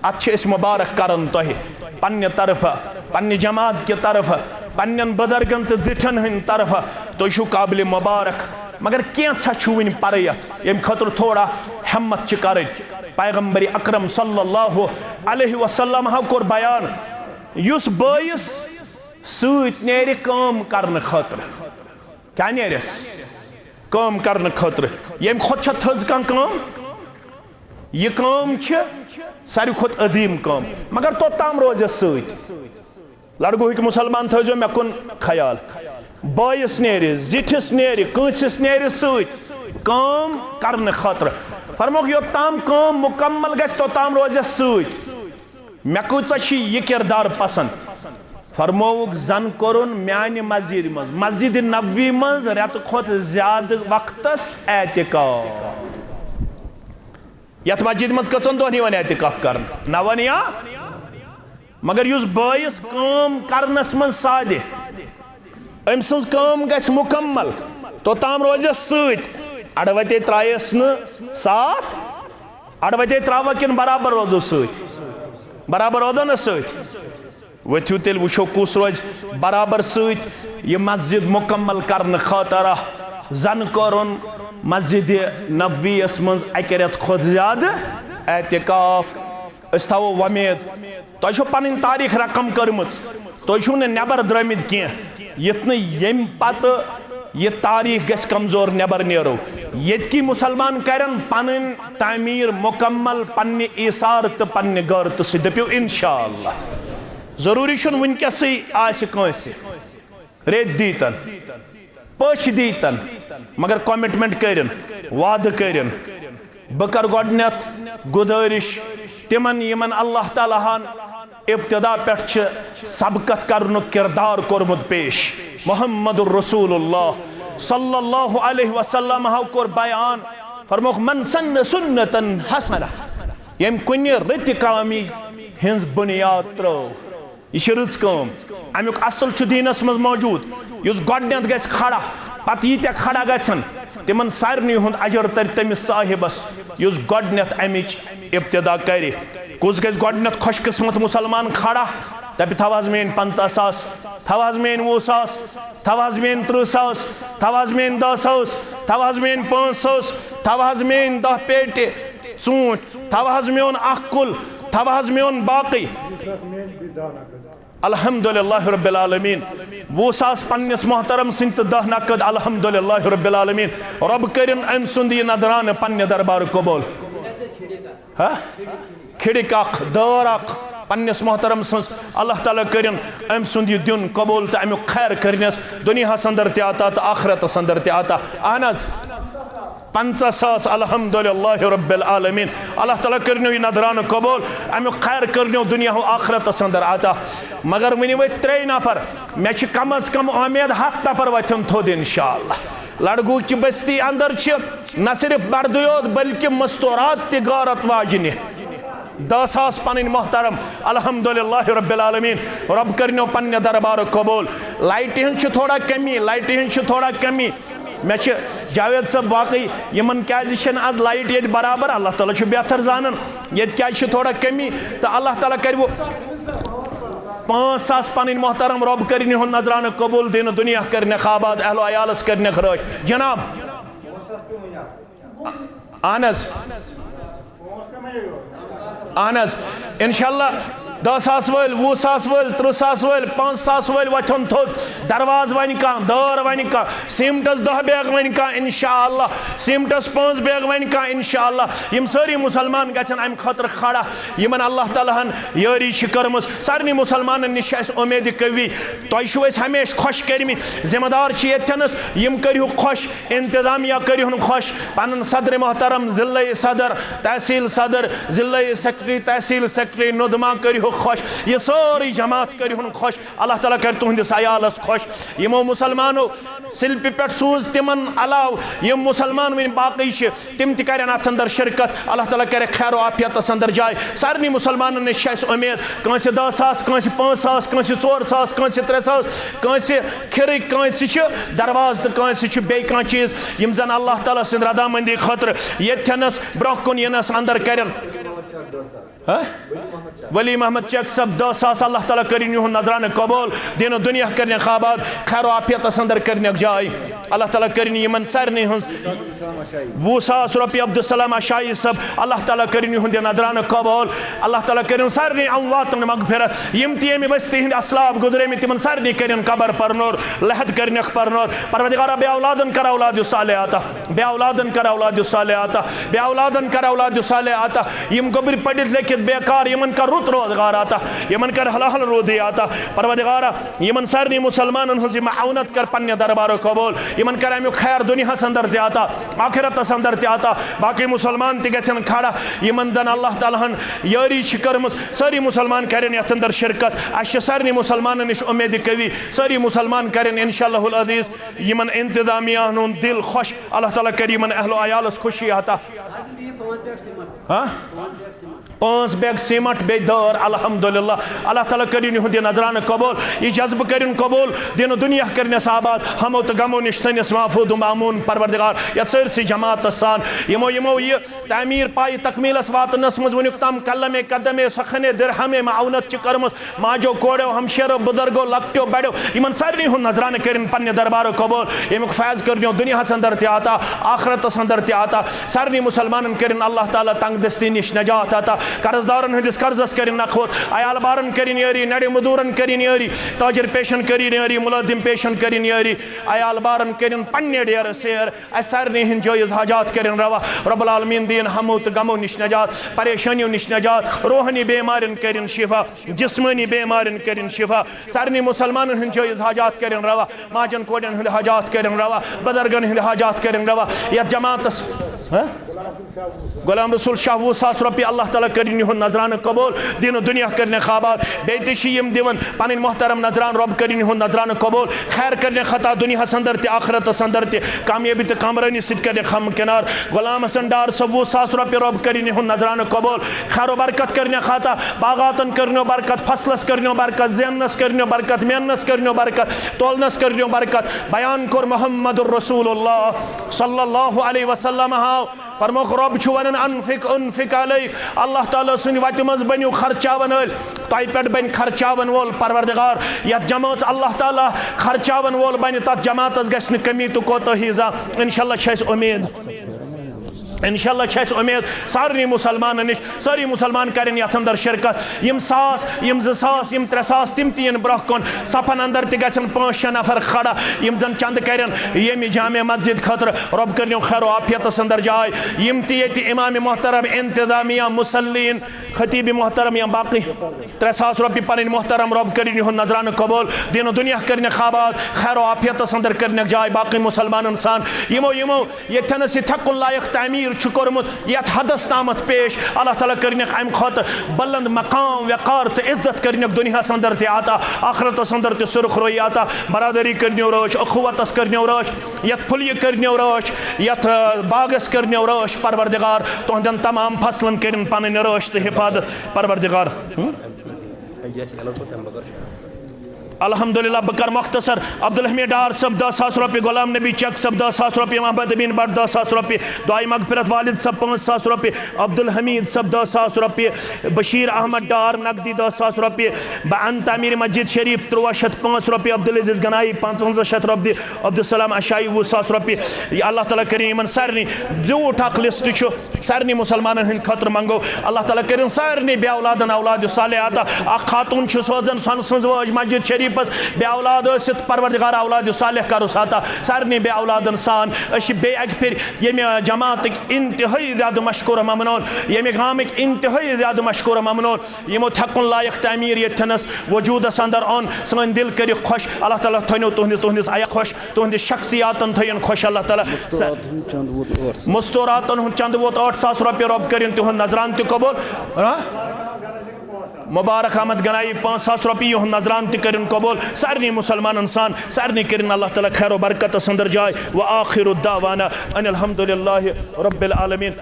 اتھ چھِ أسۍ مبارک کران تۄہہِ پننہِ طرفہٕ۔ پننہِ جماعت کہِ طرفہٕ، پننٮ۪ن بزرگن تہٕ زِٹھٮ۪ن ہٕنٛدِ طرفہٕ، تُہۍ چھِو قابلِ مبارک۔ مگر کینٛژھا چھُ وُنہِ پرٕ یتھ، ییٚمہِ خٲطرٕ تھوڑا ہمت چھِ کرٕنۍ۔ پیغمبر اکرم صلی اللہ علیہ وسلم ہا کوٚر بیان، یُس بٲیِس سۭتۍ نیرِ کٲم کرنہٕ خٲطرٕ، کیٛاہ نیرٮ۪س؟ کٲم کرنہٕ خٲطرٕ۔ ییٚمہِ کھۄتہٕ چھا تھٔز کانٛہہ کٲم؟ یہِ کٲم چھِ ساروی کھۄتہٕ عظیٖم کٲم، مگر توٚتام روزٮ۪س سۭتۍ۔ لڑکہٕ ہیٚکہِ مُسلمان، تھٲیزیو مےٚ کُن خیال۔ بٲیِس نیرِ، زِٹھِس نیرِ، کٲنٛسِس نیرِ سۭتۍ کٲم کرنہٕ خٲطرٕ۔ فرموکھ، یوٚتام کٲم مُکمل گژھِ، توٚتام روزٮ۪س سۭتۍ۔ مےٚ کۭژاہ چھِ یہِ کردار پسند۔ فرمووُکھ، زن کوٚرُن میانہِ مسجدِ منٛز، مسجدِ نبوی منٛز رٮ۪تہٕ کھۄتہٕ زیادٕ وقتس اعتکاف۔ یتھ مسجدِ منٛز کٔژن دۄہن یِوان اعتکاف کرنہٕ؟ نون یا؟ مگر یُس بٲیِس کٲم کرنس منٛز سادِ، أمۍ سٕنٛز کٲم گژھِ مُکمل، توٚتام روزٮ۪س سۭتۍ۔ اڑٕ وتے ترٛایس نہٕ ساتھ، اڑٕ وتے ترٛاوو کِنہٕ برابر روزو سۭتۍ؟ برابر روزو نہ سۭتۍ؟ ؤتھِو تیٚلہِ وٕچھو کُس روزِ برابر سۭتۍ۔ یہِ مسجد مُکمل کرنہٕ خٲطرٕ زن کوٚرُن مسجدِ نبوی یس منٛز اکہِ رٮ۪تہٕ کھۄتہٕ زیادٕ اعتکاف۔ أسۍ تھاوو وۄمید، تۄہہِ چھو پنٕنۍ تاریخ رقم کٔرمٕژ، تُہۍ چھِو نہٕ نٮ۪بر درٛٲمٕتۍ کینٛہہ، یُتھ نہٕ ییٚمہِ پتہٕ یہِ تاریخ گژھِ کمزور، نٮ۪بر نیرو۔ ییٚتکی مُسلمان کرن پنٕنۍ تعمیٖر مُکمل پننہِ ایثار تہٕ پننہِ غٲرتہٕ سۭتۍ۔ دٔپِو، انشاءاللہ۔ ضروٗری چھُنہٕ وٕنکیٚسٕے آسہِ کٲنٛسہِ۔ ریٚتۍ دیٖتن، پٔژھۍ دیٖتن، مگر کمٹمنٹ کٔرِن، وعدٕ کٔرِن۔ بہٕ کرٕ گۄڈٕنیتھ گُزٲرِش تِمن، یِمن اللہ تعالیٰ ہن ابتدا پٮ۪ٹھ چھِ سبقت کرنُک کردار کوٚرمُت پیش۔ محمد رسول اللہ صلی اللہ علیہ وسلم ہو کوٚر بیان، فرموکھ، "من سن سنتن حسنہ"، ییٚمۍ کُنہِ رٕتہِ کامہِ ہٕنٛز بُنیاد ترٲو۔ یہِ چھِ رٕژ کٲم۔ اَمیُک اصل چھُ دیٖنس منٛز موجود۔ یُس گۄڈٕنیتھ گژھِ کھڑا، پتہٕ ییٖتیٛاہ کھڑا گژھن، تِمن سارنٕے ہُنٛد اجر ترِ تٔمِس صاحبس، یُس گۄڈٕنیتھ اَمِچ ابتدا کرِ۔ کُس گژھِ گۄڈٕنیتھ خۄش قسمت مُسلمان کھڑا؟ دپہِ، "تھاو حظ میٲنۍ پنٛژاہ ساس، تھاو حظ میٲنۍ وُہ ساس، تھاو حظ میٲنۍ ترٕٛہ ساس، تھاو حظ میٲنۍ دہ ساس، تھاو حظ میٲنۍ پانٛژھ ساس، تھاو حظ میٲنۍ دہ پیٹہِ ژوٗنٛٹھۍ، تھاو حظ میون اکھ کُل، تھاو حظ میون باقٕے۔" الحمدللہ رب العالمین۔ وُہ ساس پننِس محترم سٕنٛدۍ تہٕ دہ نقد، الحمدللہ رب العالمین۔ رۄب کٔرِن أمۍ سُنٛد یہِ نذرانہٕ پننہِ دربارٕ قبول۔ ہا؟ کھڑک اکھ، دٲر اکھ پننِس محترم سٕنٛز، اللہ تعالیٰ کٔرِن أمۍ سُنٛد یہِ دیُن قبول تہٕ اَمیُک خیر کٔرِنَس دُنیاہَس اندر تہِ عطا تہٕ آخرتَس اندر تہِ عطا۔ اہن حظ، پنٛژاہ ساس، الحمدللہ رب العالمین۔ اللہ تعالیٰ کٔرنو یہِ نذرانہٕ قبول، اَمیُک خیر کٔرنو دُنیا و آخرتَس اندر عطا۔ مگر وٕنہِ وٲتۍ ترٛے نفر، مےٚ چھِ کم از کم اُمید ہتھ نفر وۄتھن تھوٚد انشاءاللہ۔ لڑگوٗ چہِ بستی اندر چھِ نہ صرف مردٕے یوت بلکہ مستورات تہِ غٲرت واجنہِ۔ دہ ساس پنٕنۍ محترم، الحمدللہ رب العالمین۔ رب کٔرنو پننہِ دربارٕ قبول۔ لایٹہِ ہٕنٛز چھِ تھوڑا کمی، لایٹہِ ہٕنٛز چھِ تھوڑا کمی۔ مےٚ چھِ جاوید صٲب، واقعی یِمن کیازِ چھَنہٕ از لایٹ ییٚتہِ برابر، اللہ تعالیٰ چھُ بہتر زانان، ییٚتہِ کیازِ چھِ تھوڑا کمی، تہٕ اللہ تعالیٰ کرِ وۄنۍ پانٛژھ ساس پنٕنۍ محترم۔ رب کٔرِنۍ یِہُنٛد نذرانہٕ قبول، دِنہٕ دُنیا کٔرِنَکھ آباد، اہل و عیالس کٔرِنَکھ رٲچھ۔ جناب، اہن حظ۔ اہن حظ۔ انشاءاللہ دہ ساس وٲلۍ، وُہ ساس وٲلۍ، ترٕٛہ ساس وٲلۍ، پانٛژھ ساس وٲلۍ وۄتھن تھوٚد۔ دروازٕ ونہِ کانٛہہ، دٲر ونہِ کانٛہہ، سیمٹس دہ بیگ ونہِ کانٛہہ، انشاءاللہ۔ سیمٹس پانٛژھ بیگ ونہِ کانٛہہ، انشاءاللہ۔ یِم سٲری مُسلمان گژھن امہِ خٲطرٕ کھڑا، یِمن اللہ تعالیٰ ہن یٲری چھِ کٔرمٕژ۔ سارنٕے مُسلمانن نِش چھِ اسہِ اُمید قوی۔ تۄہہِ چھِو أسۍ ہمیشہِ خۄش کٔرمٕتۍ، ذمہٕ دار چھِ ییٚتھٮ۪نس، یِم کٔرِہُکھ خۄش۔ انتظامیہ کٔرِہُن خۄش، پنُن صدر محترم، ضلعی صدر، تحصیل صدر، ضلعی سیکرٹری، تحصیل سیکرٹری، نُدما کٔرِہُکھ خۄش، یہِ سٲرٕے جماعت کٔرِہُن خۄش۔ اللہ تعالیٰ کرِ تُہنٛدِس عیالس خۄش۔ یِمو مُسلمانو سِلپہِ پٮ۪ٹھ سوٗز تِمن علاوٕ یِم مُسلمان وٕنہِ باقٕے چھِ، تِم تہِ کرن اتھ اندر شرکت۔ اللہ تعالیٰ کرِ خیر و عافیتس اندر جاے۔ سارنٕے مُسلمانن نِش چھِ اسہِ اُمید، کٲنٛسہِ دہ ساس، کٲنٛسہِ پانٛژھ ساس، کٲنٛسہِ ژور ساس، کٲنٛسہِ ترٛےٚ ساس، کٲنٛسہِ کھِرٕکۍ، کٲنٛسہِ چھِ دروازٕ تہٕ کٲنٛسہِ چھُ بیٚیہِ کانٛہہ چیٖز، یِم زن اللہ تعالیٰ سٕنٛدِ رضامندی خٲطرٕ ییٚتھٮ۪نس برٛونٛہہ کُن یِنس اندر کرن۔ ہاں؟ ولی محمد چک صٲب، دہ ساس۔ اللہ تعالیٰ کٔرِن یِہُنٛد نذرانہٕ قبول، دیٖن و دُنیا کٔرِنَکھ آباد، خیر و عافیتس اندر کٔرِنَکھ جاے۔ اللہ تعالیٰ کٔرِن یِمن سارنٕے ہٕنٛز وُہ ساس رۄپیہِ۔ عبدالسلام اشائی صٲب، اللہ تعالیٰ کٔرِن یِہُنٛد یہِ نذرانہٕ قبول۔ اللہ تعالیٰ کٔرِن سارنٕے امواتن مغفرت۔ یِم تہِ ییٚمہِ ؤسۍ تِہِنٛدۍ اصلاب گُزرے مٕتۍ، تِمن سارنٕے کٔرِن قبر پرنور، لحد کٔرِنَکھ پرنور۔ پروردگارا، بے اولادن کر اولاد صالح عطا۔ بے اولادن کر اولاد صالح عطا۔ بے اولادن کر اولاد صالح عطا۔ یِم گوٚبرۍ پٔرِتھ لیکھِتھ بیکار، یِمن کر رُت روزگار عطا۔ یِمن کر حلال روزی عطا۔ پروردگارا، یِمن سارنٕے مسلمانن ہٕنٛز یہِ معاونت کر پننہِ دربارٕ قبول۔ یِمن کر امیُک خیر دُنیاہس اندر تہِ عطا، آخرتس اندر تہِ عطا۔ باقٕے مسلمان تہِ گژھن کھڑا، یِمن زن اللہ تعالیٰ ہن یٲری چھِ کٔرمٕژ۔ سٲری مسلمان کرن یتھ اندر شرکت۔ اسہِ چھِ سارنٕے مسلمانن نِش اُمید قوی، سٲری مسلمان کرن انشاءاللہ العزیز یِمن انتظامیہ ہُنٛد دل خۄش۔ اللہ تعالیٰ کرِ یِمن اہل و عیالس خوشی عطا۔ ہاں؟ پانٛژھ بیگ سیمٹ بیٚیہِ دٲر، الحمدللہ۔ اللہ تعالیٰ کٔرِن یِہُنٛد یہِ نذرانہٕ قبول، یہِ جذبہٕ کٔرِن قبول، دیٖن و دُنیا کٔرِنَس آباد، ہمو تہٕ غمو نِش تھٲینَس محفوظ و مأموٗن پروردگار۔ یَتھ سٲرسٕے جماعتَس سان یِمو، یِمو یہِ تعمیٖر پایہِ تکمیٖلَس واتنَس منٛز وٕنیُک تام قلمے قدمے سخنے درہمے معاونت چھِ کٔرمٕژ، ماجو کوڑیو، ہمشیرو، بزرگو، لۄکٹیو، بڑیو، یِمن سارنٕے ہُنٛد نذرانہٕ کٔرِن پننہِ دربارٕ قبول۔ ییٚمیُک فیض کٔرِنو دُنیاہس اندر تہِ عطا، آخرتس اندر تہِ عطا۔ سارنٕے مسلمانن کٔرِن اللہ تعالیٰ تنگ دستی نِش نجات عطا۔ قرض دارن ہٕنٛدِس قرضس کٔرِن نکھوت، عیال بارن کٔرِن یٲری، نرِ مزوٗرن کٔرِن یٲری، تاجر پیشن کٔرِن یٲری، ملٲزم پیشن کٔرِن یٲری، عیال بارن کٔرِن پننہِ ڈیرٕ سیر۔ اسہِ سارنٕے ہٕنٛدۍ جٲیز حاجات کٔرِن روا۔ رب العالمین دِیِن ہمو تہٕ غمو نِش نجات، پریشٲنیو نِش نجات، روحٲنی بیمارٮ۪ن کٔرِن شفا، جسمٲنی بیمارٮ۪ن کٔرِن شفا۔ سارنٕے مسلمانن ہٕنٛدۍ جٲیز حاجات کٔرِن روا، ماجن کورٮ۪ن ہٕنٛدۍ حاجات کٔرِن روا، بزرگن ہٕنٛدۍ حاجات کٔرِن روا۔ یتھ جماعتس، ہہ؟ غلام رسول شاہ، وُہ ساس رۄپیہِ، اللہ تعالیٰ کٔرِن یِہُنٛد نذرانہٕ قبول، دیٖن و دُنیا کٔرِنَکھ آباد۔ بیٚیہِ تہِ چھِ یِم دِوان پنٕنۍ محترم نذرانہٕ، رۄب کٔرِن یِہُنٛد نذرانہٕ قبول، خیر کٔرِنَکھ عطا دُنیاہَس اندر تہِ، آخرتَس اندر تہِ، کامیٲبی تہٕ کامرٲنی سۭتۍ کٔرِنَکھ ہمکنار۔ غلام حسن ڈار صٲب، وُہ ساس رۄپیہِ، رۄب کٔرِن یِہُنٛد نذرانہٕ قبول، خیر و برکت کٔرِنَکھ عطا، باغاتَن کٔرِنَو برکت، فصلَس کٔرِنَو برکت، زیننَس کٔرِنَو برکت، میننَس کٔرِنَو برکت، تولنَس کٔرِنَو برکت۔ بیان کوٚر محمد رسول اللہ صلی اللہ علیہ وسلم ہاو۔ فرموکھ، رۄب چھُ ونان، "انفق، انفق علیک"، اللہ تعالیٰ سٕنٛدِ وتہِ منٛز بٔنِو خرچاون وٲلۍ، تۄہہِ پٮ۪ٹھ بنہِ خرچاون وول پروردگار۔ یتھ جمٲژ اللہ تعالیٰ خرچاون وول بنہِ، تتھ جماعتس گژھِ نہٕ کمی تہٕ کوتٲہی زانٛہہ۔ انشاءاللہ چھِ اسہِ امید، انشاءاللہ چھِ اسہِ امید سارنٕے مسلمانن نِش، سٲری مسلمان کرن یتھ اندر شرکت۔ یِم ساس، یِم زٕ ساس، یِم ترٛےٚ ساس، تِم تہِ یِن برونٛہہ کُن۔ صفن اندر تہِ گژھن پانٛژھ شےٚ نفر کھڑا، یِم زن چندٕ کرن ییٚمہِ جامع مسجد خٲطرٕ۔ رۄب کٔرِنو خیر و عافیتس اندر جاے۔ یِم تہِ ییٚتہِ امام محترم، انتظامیہ، مصلین، خطیب محترم یا باقٕے ترٛےٚ ساس رۄپیہِ پنٕنۍ محترم، رۄب کٔرِن یِہُنٛد نذرانہٕ قبول۔ دیٖن و دُنیا کٔرِنَکھ آباد، خیر و عافیتس اندر کٔرِنَکھ جاے باقٕے مسلمانن سان۔ یِمو، یِمو ییٚتھٮ۪نس یہِ تھٮ۪کُن لایق تعمیٖر چھُ کوٚرمُت، یتھ حدس تامتھ پیش، اللہ تعالیٰ کٔرِنَکھ امہِ کھۄتہٕ بلند مقام، وقار تہٕ عزت کٔرِنَکھ دُنیاہس اندر تہِ عطا، آخرتس اندر تہِ سرخ رویی عطا۔ برادری کٔرِنو رٲچھ، اخوتس کٔرِنو رٲچھ، یتھ پھُلیہِ کٔرِنو رٲچھ، یتھ، آ، باغس کٔرِنو رٲچھ۔ پروردگار، تُہنٛدٮ۪ن تمام فصلن کٔرِن پنٕنۍ رٲچھ تہٕ حفاظت۔ پروردگار۔ الحمدللہ، بہٕ کرٕ مختصر۔ عبدالحمید ڈار صٲب، دہ ساس رۄپیہِ، غلام نبی چک صٲب، دہ ساس رۄپیہِ، محمد امین بٹ، دہ ساس رۄپیہِ، دعائے مغفرت والد صٲب، پانٛژھ ساس رۄپیہِ، عبدالحمید صٲب، دہ ساس رۄپیہِ، بشیر احمد ڈار نقدی، دہ ساس رۄپیہِ، بہٕ انہٕ تعمیٖر مسجد شریف، ترٛواہ شیٚتھ پانٛژھ رۄپیہِ، عبدالعزیز گنایی، پانٛژونزہ شیٚتھ رۄپیہِ، عبدالسلام اشائی، وُہ ساس رۄپیہِ۔ یہِ اللہ تعالیٰ کٔرِن یِمن سارنٕے، زیوٗٹھ اکھ لسٹ چھُ۔ سارنٕے مسلمانن ہٕنٛدِ خٲطرٕ منٛگو، اللہ تعالیٰ کٔرِن سارنٕے بے اولادن اولاد صالح عطا۔ اکھ خاتون چھِ سوزان سۄنہٕ سٕنٛز وٲج مسجد شریفس، بے اولاد ٲسِتھ پروردگار اولاد صالح کرُس عطا۔ سارنٕے بے اولادن سان۔ أسۍ چھِ بیٚیہِ اکہِ پھِرِ ییٚمہِ جماعتٕکۍ انتہٲئی زیادٕ مشکور ممنون، ییٚمہِ گامٕکۍ انتہٲئی زیادٕ مشکور ممنون، یِمو تھٮ۪کُن لایق تعمیٖر ییٚتھٮ۪نس وجوٗدس اندر اوٚن۔ سٲنۍ دِل کٔرِکھ خۄش، اللہ تعالیٰ تھٲینو تُہنٛدِس، تُہنٛدِس عیا خۄش، تُہنٛدِس شخصیاتن تھٲیِن خۄش اللہ تعالیٰ۔ مستوراتن ہُنٛد چندٕ ووت ٲٹھ ساس۔ مستوراتن ہُنٛد چندٕ ووت ٲٹھ ساس رۄپیہِ، رۄب کٔرِن تِہُنٛد نذران تہِ قبول۔ ہاں؟ مبارک احمد گنایی، پانٛژھ ساس رۄپیہِ، یِہُنٛد نذران تہِ کٔرِن قبول۔ سارنٕے مسلمانن سان، سارنٕے کٔرِن اللہ تعالیٰ خیر و برکتس اندر جاے۔ وآخر دعوانا ان الحمد للہ رب العالمین۔